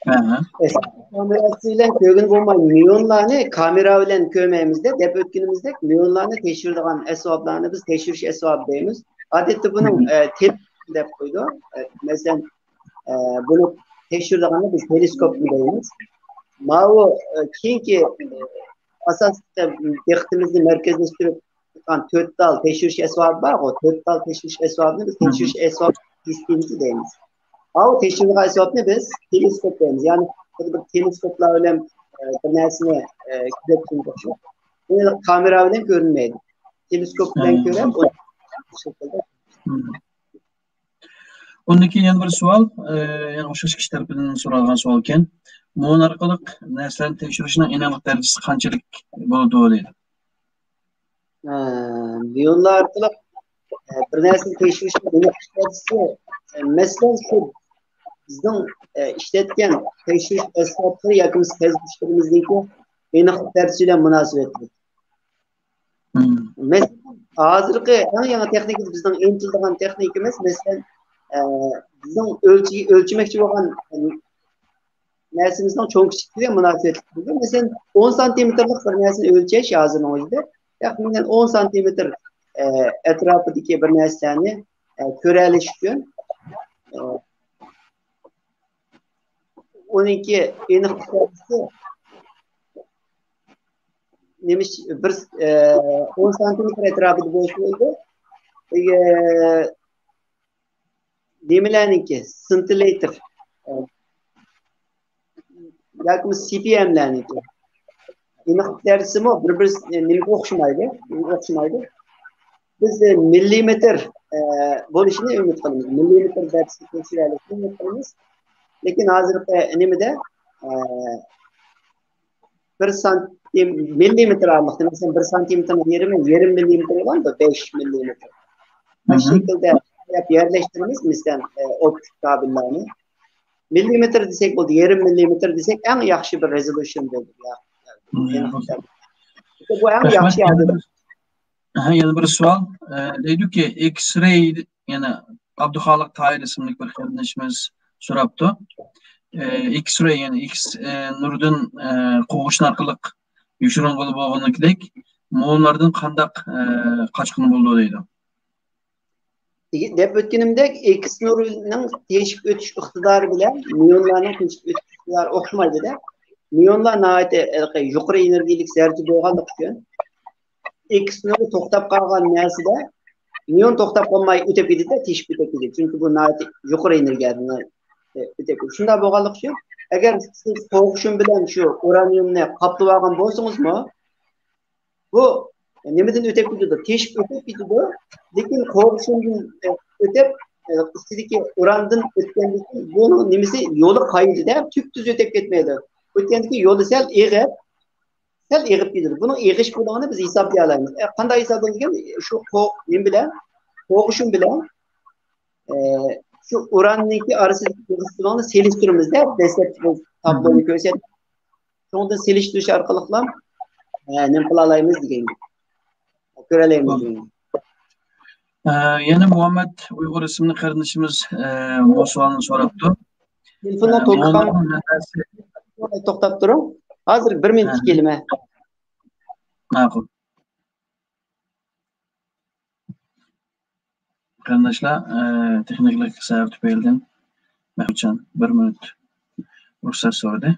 ھە، ھە. ئېس ئېس دى كامېراسى بىلەن كۆرگىلى بولمايدۇ. ميونلارنى كامېرا بىلەن كۆرمەيمىز دەپ، دەپ ئۆتكىنىمىزدەك، ميونلارنى تەكشۈرىدىغان ئەسۋابلارنى بىز تەكشۈرۈش ئەسۋابى دەيمىز. ئادەتتە بۇنىڭ، مم. ئە، تېلېسكوپ دەپ قويىدۇ. ئە، مەسىلەن، ئە، بۇنى تەكشۈرىدىغاننى بىز تېلېسكوپنى دەيمىز. ماۋۇ، ئە، كېيىنكى، ئە، ئاساسلىق دىققىتىمىزنى مەركەزلەشتۈرۈپ تۇرغان تۆت تال تەكشۈرۈش ئەسۋابى بارغۇ، تۆت تال تەكشۈرۈش ئەسۋابىنى بىز تەكشۈرۈش ئەسۋاب سىستېمىسى دەيمىز. ئاۋۇ تەكشۈرىدىغان ئەسۋابنى بىز تېلېسكوپ دەيمىز. يەنى بىر، بىر تېلېسكوپلار بىلەن، ئە، بىر نەرسىنى، ئە، كۆزەتكەن ئوخشاش. بۇ كامېرا بىلەن كۆرۈنمەيدۇ. تېلېسكوپ بىلەن مم. كۆرۈپ، ئۇ شەكىلدە. مم. ئۇندىن كېيىن يەنە بىر سوئال، ئە، يەنە ئوخشاش كىشى تەرىپىدىن سورالغان سوئال ئىكەن. مۇئۇن ئارقىلىق نەرسىلەرنى تەكشۈرۈشنىڭ ئېنىقلىق دەرىجىسى قانچىلىك بولىدۇ دەيدۇ. ئە، مۇئۇنلار ئارقىلىق، ئە، بىر نەرسىنى تەكشۈرۈشنىڭ ئېنىقلىق دەرىجىسى، ئە، مەسىلەن، شۇ بىزنىڭ، ئە، ئىشلەتكەن تەكشۈرۈش ئەسۋابلىرى ياكى بىز تەكشۈرۈشلىرىمىزنىڭكى ئېنىقلىق دەرىجىسى بىلەن مۇناسىۋەتلىك. مم. مەسىلەن، ھازىرقى ئەڭ يېڭى تېخنىكىمىز، بىزنىڭ ئىنتىلىدىغان تېخنىكىمىز، مەسىلەن، ئە، بىزنىڭ ئۆلچە-، ئۆلچىمەكچى بولغان، ئە، نەرسىمىزنىڭ چوڭ كىچىكلىكىگە مۇناسىۋەتلىك بولىدۇ. مەسىلەن، ئون سانتىمېتىرلىق بىر نەرسىنى ئۆلچەش ھازىرنىڭ ئۆزىدە، تەخمىنەن ئون سانتىمېتىر، ئە، ئەتراپىدىكى بىر نەرسىلەرنى، ئە، كۆرەلىش ئۈچۈن، ئە، ئۇنىڭكى ئېنىق ئىپادىسى نېمە، بىر، ئە، ئون سانتىمېتىر ئەتراپىدا بولسا بولىدۇ. ئە، نېمىلەرنىڭكى، سېنتىلىتىر، ئە، ياكى سى پى ئېملەرنىڭكى ئېنىقلىق دەرىجىسىمۇ بىر-بىرى، ئە، نېمىگە ئوخشىمايدۇ، نېمىگە ئوخشىمايدۇ. بىز، ئە، مىللىمېتىر، ئە، بولۇشىنى ئۈمىد قىلىمىز. مىللىمېتىر دەرىجىسىدە تەكشۈرەلىشىنى ئۈمىد قىلىمىز. لېكىن ھازىرقى نېمىدە، ئە، بىر سانتىم، مىللىمېتىر ئارىلىقتا، مەسىلەن، بىر سانتىمېتىرنىڭ يېرىمى، يېرىم مىللىمېتىر بولىدۇ، بەش مىللىمېتىر. بۇ شەكىلدە يەرلەشتۈرىمىز، مەسىلەن، ئە، ئوپتىك كابېللارنى. مىللىمېتىر دېسەك بولدى، يېرىم مىللىمېتىر دېسەك، ئەڭ ياخشى بىر رېزولۇشن بولدى. بۇ ئەڭ ياخشى ئادەت. ھە، يەنە بىر سوئال. ئە، دەيدۇكى، ئېكس رەي، يەنە ئابدۇخالىق تاھىر ئىسىملىك بىر قېرىندىشىمىز سوراپتۇ. ئە، ئېكس رەي، يەنى ئېكس، ئە، نۇرىدىن، ئە، قوغۇشۇن ئارقىلىق يوشۇرۇنغىلى بولغىنىدەك، مۇئونلاردىن قانداق، ئە، قاچقىلى بولىدۇ دەيدۇ. دەپ ئۆتكىنىمدەك، ئېكس نۇرىنىڭ تېشىپ ئۆتۈش ئىقتىدارى بىلەن مۇئونلارنىڭ تېشىپ ئۆتۈش ئىقتىدارى ئوخشىمايدۇ-دە. مۇئونلار ناھايىتى، ھېلىقى، يۇقىرى ئېنېرگىيىلىك زەررىچە بولغانلىقى ئۈچۈن، ئېكس نۇرى توختاپ قالغان نەرسىدە مۇئون توختاپ قالماي ئۆتۈپ كېتىدۇ، تېشىپ ئۆتۈپ كېتىدۇ. چۈنكى بۇ ناھايىتى يۇقىرى ئېنېرگىيەدىن ئۆتۈپ كېتىدۇ. شۇنداق بولغانلىقى ئۈچۈن، ئەگەر سىز قوغۇشۇن بىلەن شۇ ئۇرانىيۇمنى قاپلىۋالغان بولسىڭىزمۇ، بۇ نېمىدىن ئۆتۈپ كېتىدۇ؟ تېشىپ ئۆتۈپ كېتىدۇ. لېكىن قوغۇشۇندىن ئۆتۈپ، ئىچىدىكى ئۇراندىن ئۆتكەندىن كېيىن بۇنىڭ نېمىسى، يولى قايىدىدە، تۈپتۈز ئۆتۈپ كەتمەيدۇ. ئۆتكەندىن كېيىن يولى سەل ئېغىپ، سەل ئېغىپ كېتىدۇ. بۇنىڭ ئېغىش بۇلىڭىنى بىز ھېسابلىيالايمىز. ئە، قانداق ھېسابلىنىدۇ دېگەن، شۇ قو-، نېمە بىلەن، قوغۇشۇن بىلەن، ئە، شۇ ئۇراننىڭكى ئارىسىدىكى ئېغىش بۇلىڭنى سېلىشتۇرىمىزدە، دەسلەپكى تابلونى كۆرسەتتۇق. شۇنىڭدىن سېلىشتۇرۇش ئارقىلىقلا، ئە، نېمە قىلالايمىز دېگەن گەپ. كۆرەلەيمىز دېگەن گەپ. ئە، يەنە مۇھەممەد ئۇيغۇر ئىسىملىك قېرىندىشىمىز، ئە، بۇ سوئالنى سوراپتۇ. تېلېفوننىڭ توكى قالمىدى. توختاپ تۇرۇڭ. ھازىر بىر مىنۇتتا كېلىمەن. ماقۇل. قېرىنداشلار، ئە، تېخنىكىلىق سەۋەب تۈپەيلىدىن مەھمۇتجان بىر مىنۇت رۇخسەت سورىدى.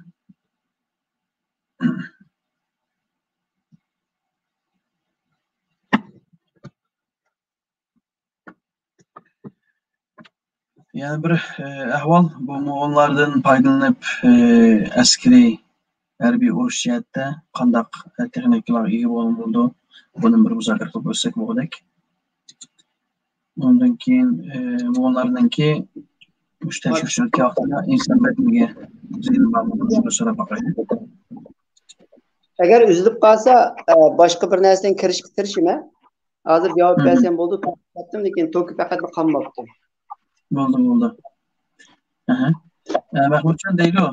يەنە بىر، ئە، ئەھۋال، بۇ مۇئونلاردىن پايدىلىنىپ، ئە، ئەسكىرىي، ھەربىي ئۇرۇش جەھەتتە قانداق، ئە، تېخنىكىلارغا ئىگە بولغىلى بولىدۇ؟ بۇنى بىر مۇزاكىرە قىلىپ ئۆتسەك بولغۇدەك. ئۇندىن كېيىن، ئە، مۇئونلارنىڭكى مۇشۇ تەكشۈرۈش ئۆتكەن ۋاقتىدا ئىنسان بەدىنىگە زىيىنى بارمۇ؟ شۇنى سوراپ باقايلى. ئەگەر ئۈزۈلۈپ قالسا، ئە، باشقا بىر نەرسىدىن كىرىشكە تىرىشىمەن. ھازىر جاۋاب بەرسەم بولدى، توختاتتىم، لېكىن توكى پەقەتلا قالماپتۇ. بولدى، بولدى. ئەھە. ئە، مەھمۇتجان دەيدۇ.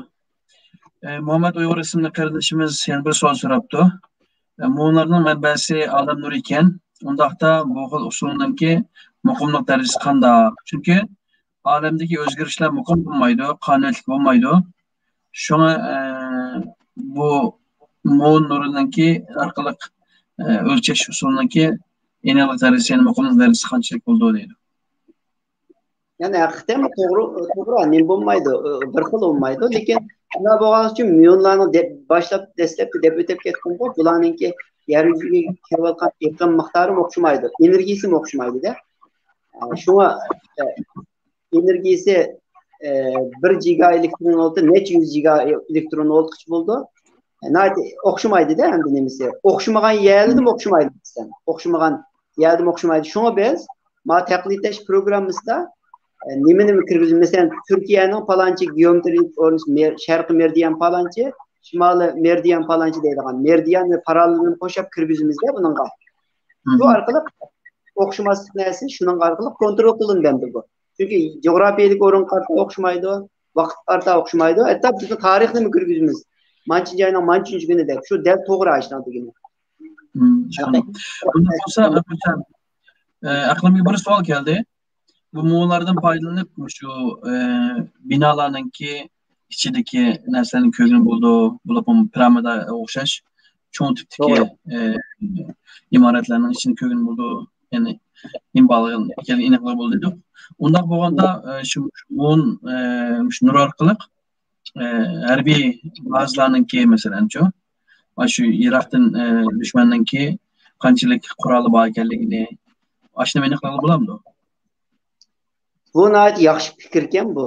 ئە، مۇھەممەد ئۇيغۇر ئىسىملىك قېرىندىشىمىز يەنە بىر سوئال سوراپتۇ. ئە، مۇئونلارنىڭ مەنبەسى ئالەم نۇرى ئىكەن. ئۇنداقتا بۇ خىل ئۇسۇلنىڭكى مۇقىملىق دەرىجىسى قانداق؟ چۈنكى ئالەمدىكى ئۆزگىرىشلەر مۇقىم بولمايدۇ، قانۇنىيەتلىك بولمايدۇ. شۇڭا، ئە، بۇ مۇئون نۇرىنىڭكى ئارقىلىق، ئە، ئۆلچەش ئۇسۇلىنىڭكى ئېنىقلىق دەرىجىسى، يەنى مۇقىملىق دەرىجىسى قانچىلىك بولىدۇ دەيدۇ. يەنى ھەقىقەتەن توغرا، توغرا، نېمە بولمايدۇ، بىر خىل بولمايدۇ. لېكىن شۇنداق بولغان ئۈچۈن مۇئونلارنىڭ دەپ، باشلاپ دەسلەپتە دەپ ئۆتۈپ كەتتىمغۇ، بۇلارنىڭكى يەر يۈزىگە كېلىۋاتقان ئېقىم مىقدارى ئوخشىمايدۇ، ئېنېرگىيىسىمۇ ئوخشىمايدۇ-دە. شۇڭا، ئېنېرگىيىسى، ئە، بىر گىگا ئېلېكترون ۋولتتا نەچچە يۈز گىگا ئېلېكترون ۋولتقىچە بولىدۇ. ناھايىتى ئوخشىمايدۇ-دە، ئەمدى نېمىسى. ئوخشىمىغان يەردىمۇ ئوخشىمايدۇ دېسەم. ئوخشىمىغان يەردىمۇ ئوخشىمايدۇ. شۇڭا بىز ما تەقلىدلەش پروگراممىسىدا، ئە، نېمە-نېمە كىرگۈزىمىز. مەسىلەن، تۈركىيەنىڭ پالانچە گېئومېترىيىلىك ئورنى، مېر-، شەرقىي مېرىدىان پالانچە، شىمالىي مېرىدىان پالانچە دەيدىغان مېرىدىاننى پاراللېلنى قوشاپ كىرگۈزىمىز-دە بۇنىڭغا. شۇ ئارقىلىق ئوخشىماسلىق نەرسىنى شۇنىڭغا ئارقىلىق كونترول قىلىنىدۇ بۇ. چۈنكى جۇغراپىيەلىك ئورۇنغا قارىتا ئوخشىمايدۇ، ۋاقىتقا قارىتا ئوخشىمايدۇ. ھەتتا بىزنىڭ تارىخنىمۇ كىرگۈزىمىز. مانچىنچى ئاينىڭ مانچىنچى كۈنى دەپ. شۇ دەل توغرا ئاشۇنىڭ دېگىنى. بولسا، ئەقلىمگە بىر سوئال كەلدى. بۇ مۇئونلاردىن پايدىلىنىپ، مۇشۇ، ئە، بىنالارنىڭكى ئىچىدىكى نەرسىلەرنى كۆرگىلى بولىدۇ. بولۇپمۇ پىرامىدا ئوخشاش چوڭ تىپتىكى، ئە، ئىمارەتلەرنىڭ ئىچىنى كۆرگىلى بولىدۇ. يەنى نېمە بارلىقىنى ئېنىقلىغىلى بولىدۇ دېدۇق. ئۇنداق بولغاندا، ئە، شۇ، شۇ مۇئون، ئە، مۇشۇ نۇر ئارقىلىق، ئە، ھەربىي بازىلارنىڭكى، مەسىلەنچۇ، ئاشۇ يىراقتىن، ئە، دۈشمەننىڭكى قانچىلىك قورالى بار ئىكەنلىكىنى، ئاشۇنى ئېنىقلىغىلى بولامدۇ؟ بۇ ناھايىتى ياخشى پىكىركەن بۇ.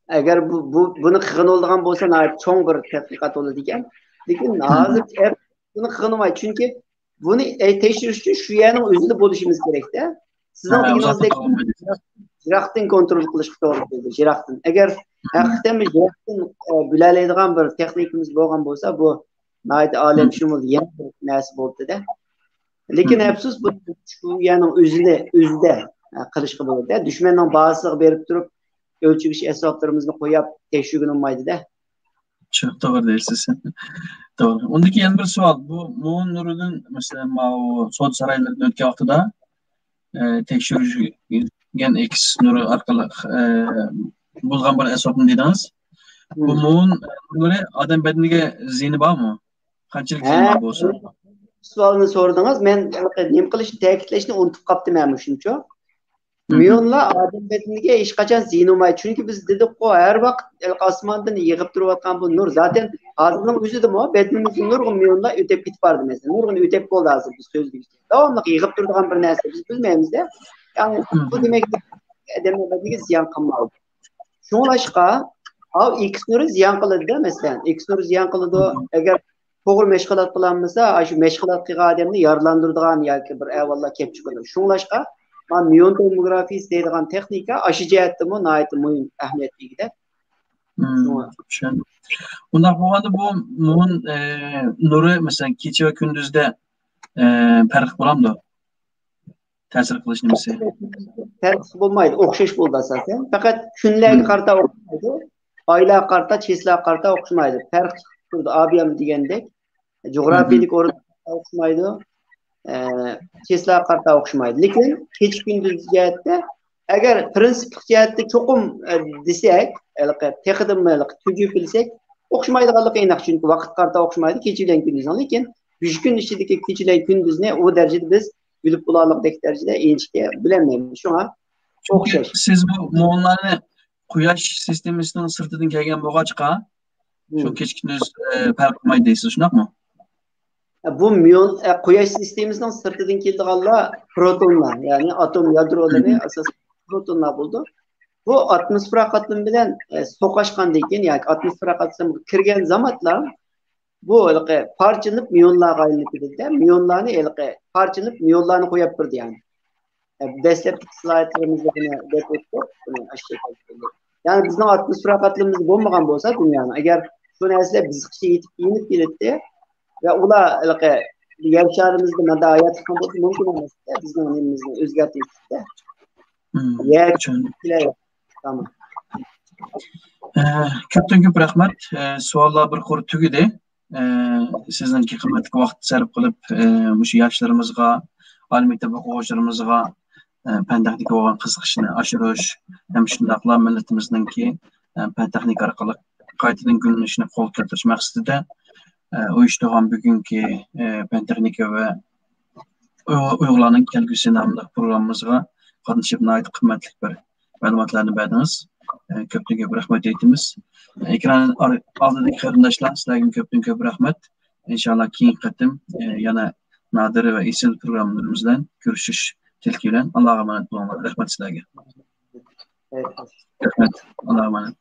ئەگەر بۇ، بۇ، بۇنى قىلغىلى بولىدىغان بولسا، ناھايىتى چوڭ بىر تەتقىقات بولىدىكەن. لېكىن ھازىر بۇنى قىلغىلى بولمايدۇ، چۈنكى بۇنى، ئە، تەكشۈرۈش ئۈچۈن شۇ يەرنىڭ ئۆزىدە بولۇشىمىز كېرەكتە. سىزنىڭ دېگىنىڭىزدەك يىراقتىن كونترول قىلىشقا توغرا كېلىدۇ، يىراقتىن. ئەگەر ھەقىقەتەن بىز يىراقتىن، ئە، بۆلەلەيدىغان بىر تېخنىكىمىز بولغان بولسا، بۇ ناھايىتى ئالەمشۇمۇل يېڭى بىر نەرسە بولدى-دە. لېكىن ئەپسۇس، بۇ شۇ يەرنىڭ ئۆزىنى، ئۆزىدە، ئە، قىلىشقا بولىدۇ. دۈشمەننىڭ بازىسىغا بېرىپ تۇرۇپ، ئۆلچىگۈچ ئەسۋابلىرىمىزنى قويۇپ تەكشۈرگىلى بولمايدۇ-دە. شۇ، توغرا دەيسىز. توغرا. ئۇندىن كېيىن يەنە بىر سوئال. بۇ مۇن نۇرىدىن، مەسىلەن، ماۋۇ سودا سارايلىرىدىن ئۆتكەن ۋاقتىدا، ئە، تەكشۈرگەن ئېكس نۇرى ئارقىلىق، ئە، بۇزغان بىر ئەسۋابنى دېدىڭىز. بۇ مۇن نۇرى ئادەم بەدىنىگە زىيىنى بارمۇ؟ قانچىلىك زىيىنى بار بولسا؟ سوئالنى سورىدىڭىز. مەن نېمە قىلىشنى تەكىتلەشنى ئۇنتۇپ قاپتىمەن مۇشۇنچە. مىيونلار ئادەم بەدىنىگە ھېچقاچان زىيىن بولمايدۇ. چۈنكى بىز دېدۇققۇ، ھەر ۋاقىت ئاسماندىن يېغىپ تۇرۇۋاتقان بۇ نۇر. زاتەن ھازىرنىڭ ئۆزىدىمۇ بەدىنىمىزدىن نۇرغۇن مىيونلار ئۆتۈپ كېتىپ بارىدۇ. مەسىلەن، نۇرغۇن ئۆتۈپ بولدى ھازىر بىز سۆزلىگۈچە. داۋاملىق يېغىپ تۇرىدىغان بىر نەرسە، بىز بىلمەيمىز-دە. يەنى بۇ دېمەك، ئادەم بەدىنىگە زىيان قىلمايدۇ. شۇڭلاشقا، ئاۋۇ ئېكس نۇرى زىيان قىلىدۇ-دە، مەسىلەن، ئېكس نۇرى زىيان قىلىدۇ. ئەگەر توغرا مەشغۇلات قىلالمىسا، ئاشۇ مەشغۇلات قىلغان ئادەمنى يارىلاندۇرىدىغان ياكى بىر ئەھۋاللار كېلىپ چىقىدۇ. شۇڭلاشقا، مانا مىيون توموگرافىيىسى دەيدىغان تېخنىكا ئاشۇ جەھەتتىمۇ ناھايىتى مۇھىم ئەھمىيەتكە ئىگىدە. شۇڭا. ئۇنداق بولغاندا بۇ مۇن، ئە، نۇرى، مەسىلەن، كېچە ۋە كۈندۈزدە، ئە، پەرق بولامدۇ؟ تەسىر قىلىش نېمىسى؟ پەرق بولمايدۇ، ئوخشاش بولىدۇ ئاساسەن. پەقەت كۈنلەرگە قارىتا ئوخشىمايدۇ، ئايلارغا قارىتا، چېسىلارغا قارىتا ئوخشىمايدۇ. پەرق تۇرىدۇ، ئابىيام دېگەندەك. جۇغراپىيەلىك ئورۇن ئوخشىمايدۇ، ئە، چېسىلارغا قارىتا ئوخشىمايدۇ. لېكىن كېچە كۈندۈز جەھەتتە، ئەگەر پىرىنسىپلىق جەھەتتە چوقۇم، ئە، دېسەك، ھېلىقى تېخىدىنمۇ ھېلىقى تۈگۈپ بىلسەك، ئوخشىمايدىغانلىقى ئېنىق، چۈنكى ۋاقىت قارىتا ئوخشىمايدۇ كېچە بىلەن كۈندۈزنىڭ. لېكىن بىر كۈن ئىچىدىكى كېچە بىلەن كۈندۈزنى ئۇ دەرىجىدە بىز بىلىپ بولارلىقتەك دەرىجىدە ئىنچىكە بىلەلمەيمىز. شۇڭا ئوخشاش. سىز بۇ مۇنلارنى قۇياش سىستېمىسىنىڭ سىرتىدىن كەلگەن بولغاچقا، شۇ كېچە كۈندۈز، ئە، پەرق قىلمايدۇ دەيسىز، شۇنداقمۇ؟ بۇ مىيون، ئە، قۇياش سىستېمىسىنىڭ سىرتىدىن كېلىدىغانلار پروتونلار، يەنى ئاتوم يادرولىرى ئاساسەن پروتونلار بولىدۇ. بۇ ئاتموسفېرا قاتلىمى بىلەن، ئە، سوقۇشقاندىن كېيىن ياكى ئاتموسفېرا قاتلىمىغا كىرگەن زامانلا بۇ ھېلىقى پارچىلىنىپ مىيونلارغا ئايلىنىپ كېتىدۇ. مىيونلارنى ھېلىقى پارچىلىنىپ مىيونلارنى قويۇپ بېرىدۇ يەنى. دەسلەپكى سلايدلىرىمىزدا بۇنى دەپ ئۆتتۇق. بۇنى ئاشۇ شەكىلدە. يەنى بىزنىڭ ئاتموسفېرا قاتلىمىمىز بولمىغان بولسا دۇنيانىڭ، ئەگەر شۇ نەرسىلەر بىزگىچە يېتىپ، يېنىپ كېلەتتى ۋە ئۇلار ھېلىقى يەر شارىمىزدا مادا ھايات قىلغان بولسا مۇمكىن ئەمەس. بىزنىڭ نېمىمىزنى ئۆزگەرتىۋېتىشتە. يەر كېلەر. تامام. ئە، كۆپتىن كۆپ رەھمەت. ئە، سوئاللار بىر قۇر تۈگىدى. ئە، سىزنىڭكى قىممەتلىك ۋاقىت سەرپ قىلىپ، ئە، مۇشۇ ياشلىرىمىزغا، ئالىي مەكتەپ ئوقۇغۇچىلىرىمىزغا، ئە، پەن تېخنىكا بولغان قىزىقىشىنى ئاشۇرۇش ھەم شۇنداقلا مىللىتىمىزنىڭكى، ئە، پەن تېخنىكا ئارقىلىق قايتىدىن گۈللىنىشىنى قولغا كەلتۈرۈش مەقسىتىدە، ئە، ئۇيۇشتۇرغان بۈگۈنكى، ئە، پەن تېخنىكا ۋە ئۇيغۇر-، ئۇيغۇرلارنىڭ كەلگۈسى ناملىق پروگراممىمىزغا قاتنىشىپ ناھايىتى قىممەتلىك بىر مەلۇماتلارنى بەردىڭىز. ئە، كۆپتىن كۆپ رەھمەت ئېيتىمىز. ئېكران ئار-، ئالدىدىكى قېرىنداشلار، سىلەرگىمۇ كۆپتىن كۆپ رەھمەت. ئىنشاللا كېيىنكى قېتىم، ئە، يەنە نادىر ۋە ئېسىل پروگراممىلىرىمىز بىلەن كۆرۈشۈش تىلىكى بىلەن. ئاللاغا ئامانەت بولۇڭلار. رەھمەت سىلەرگە. رەھمەت. ئاللاغا ئامانەت.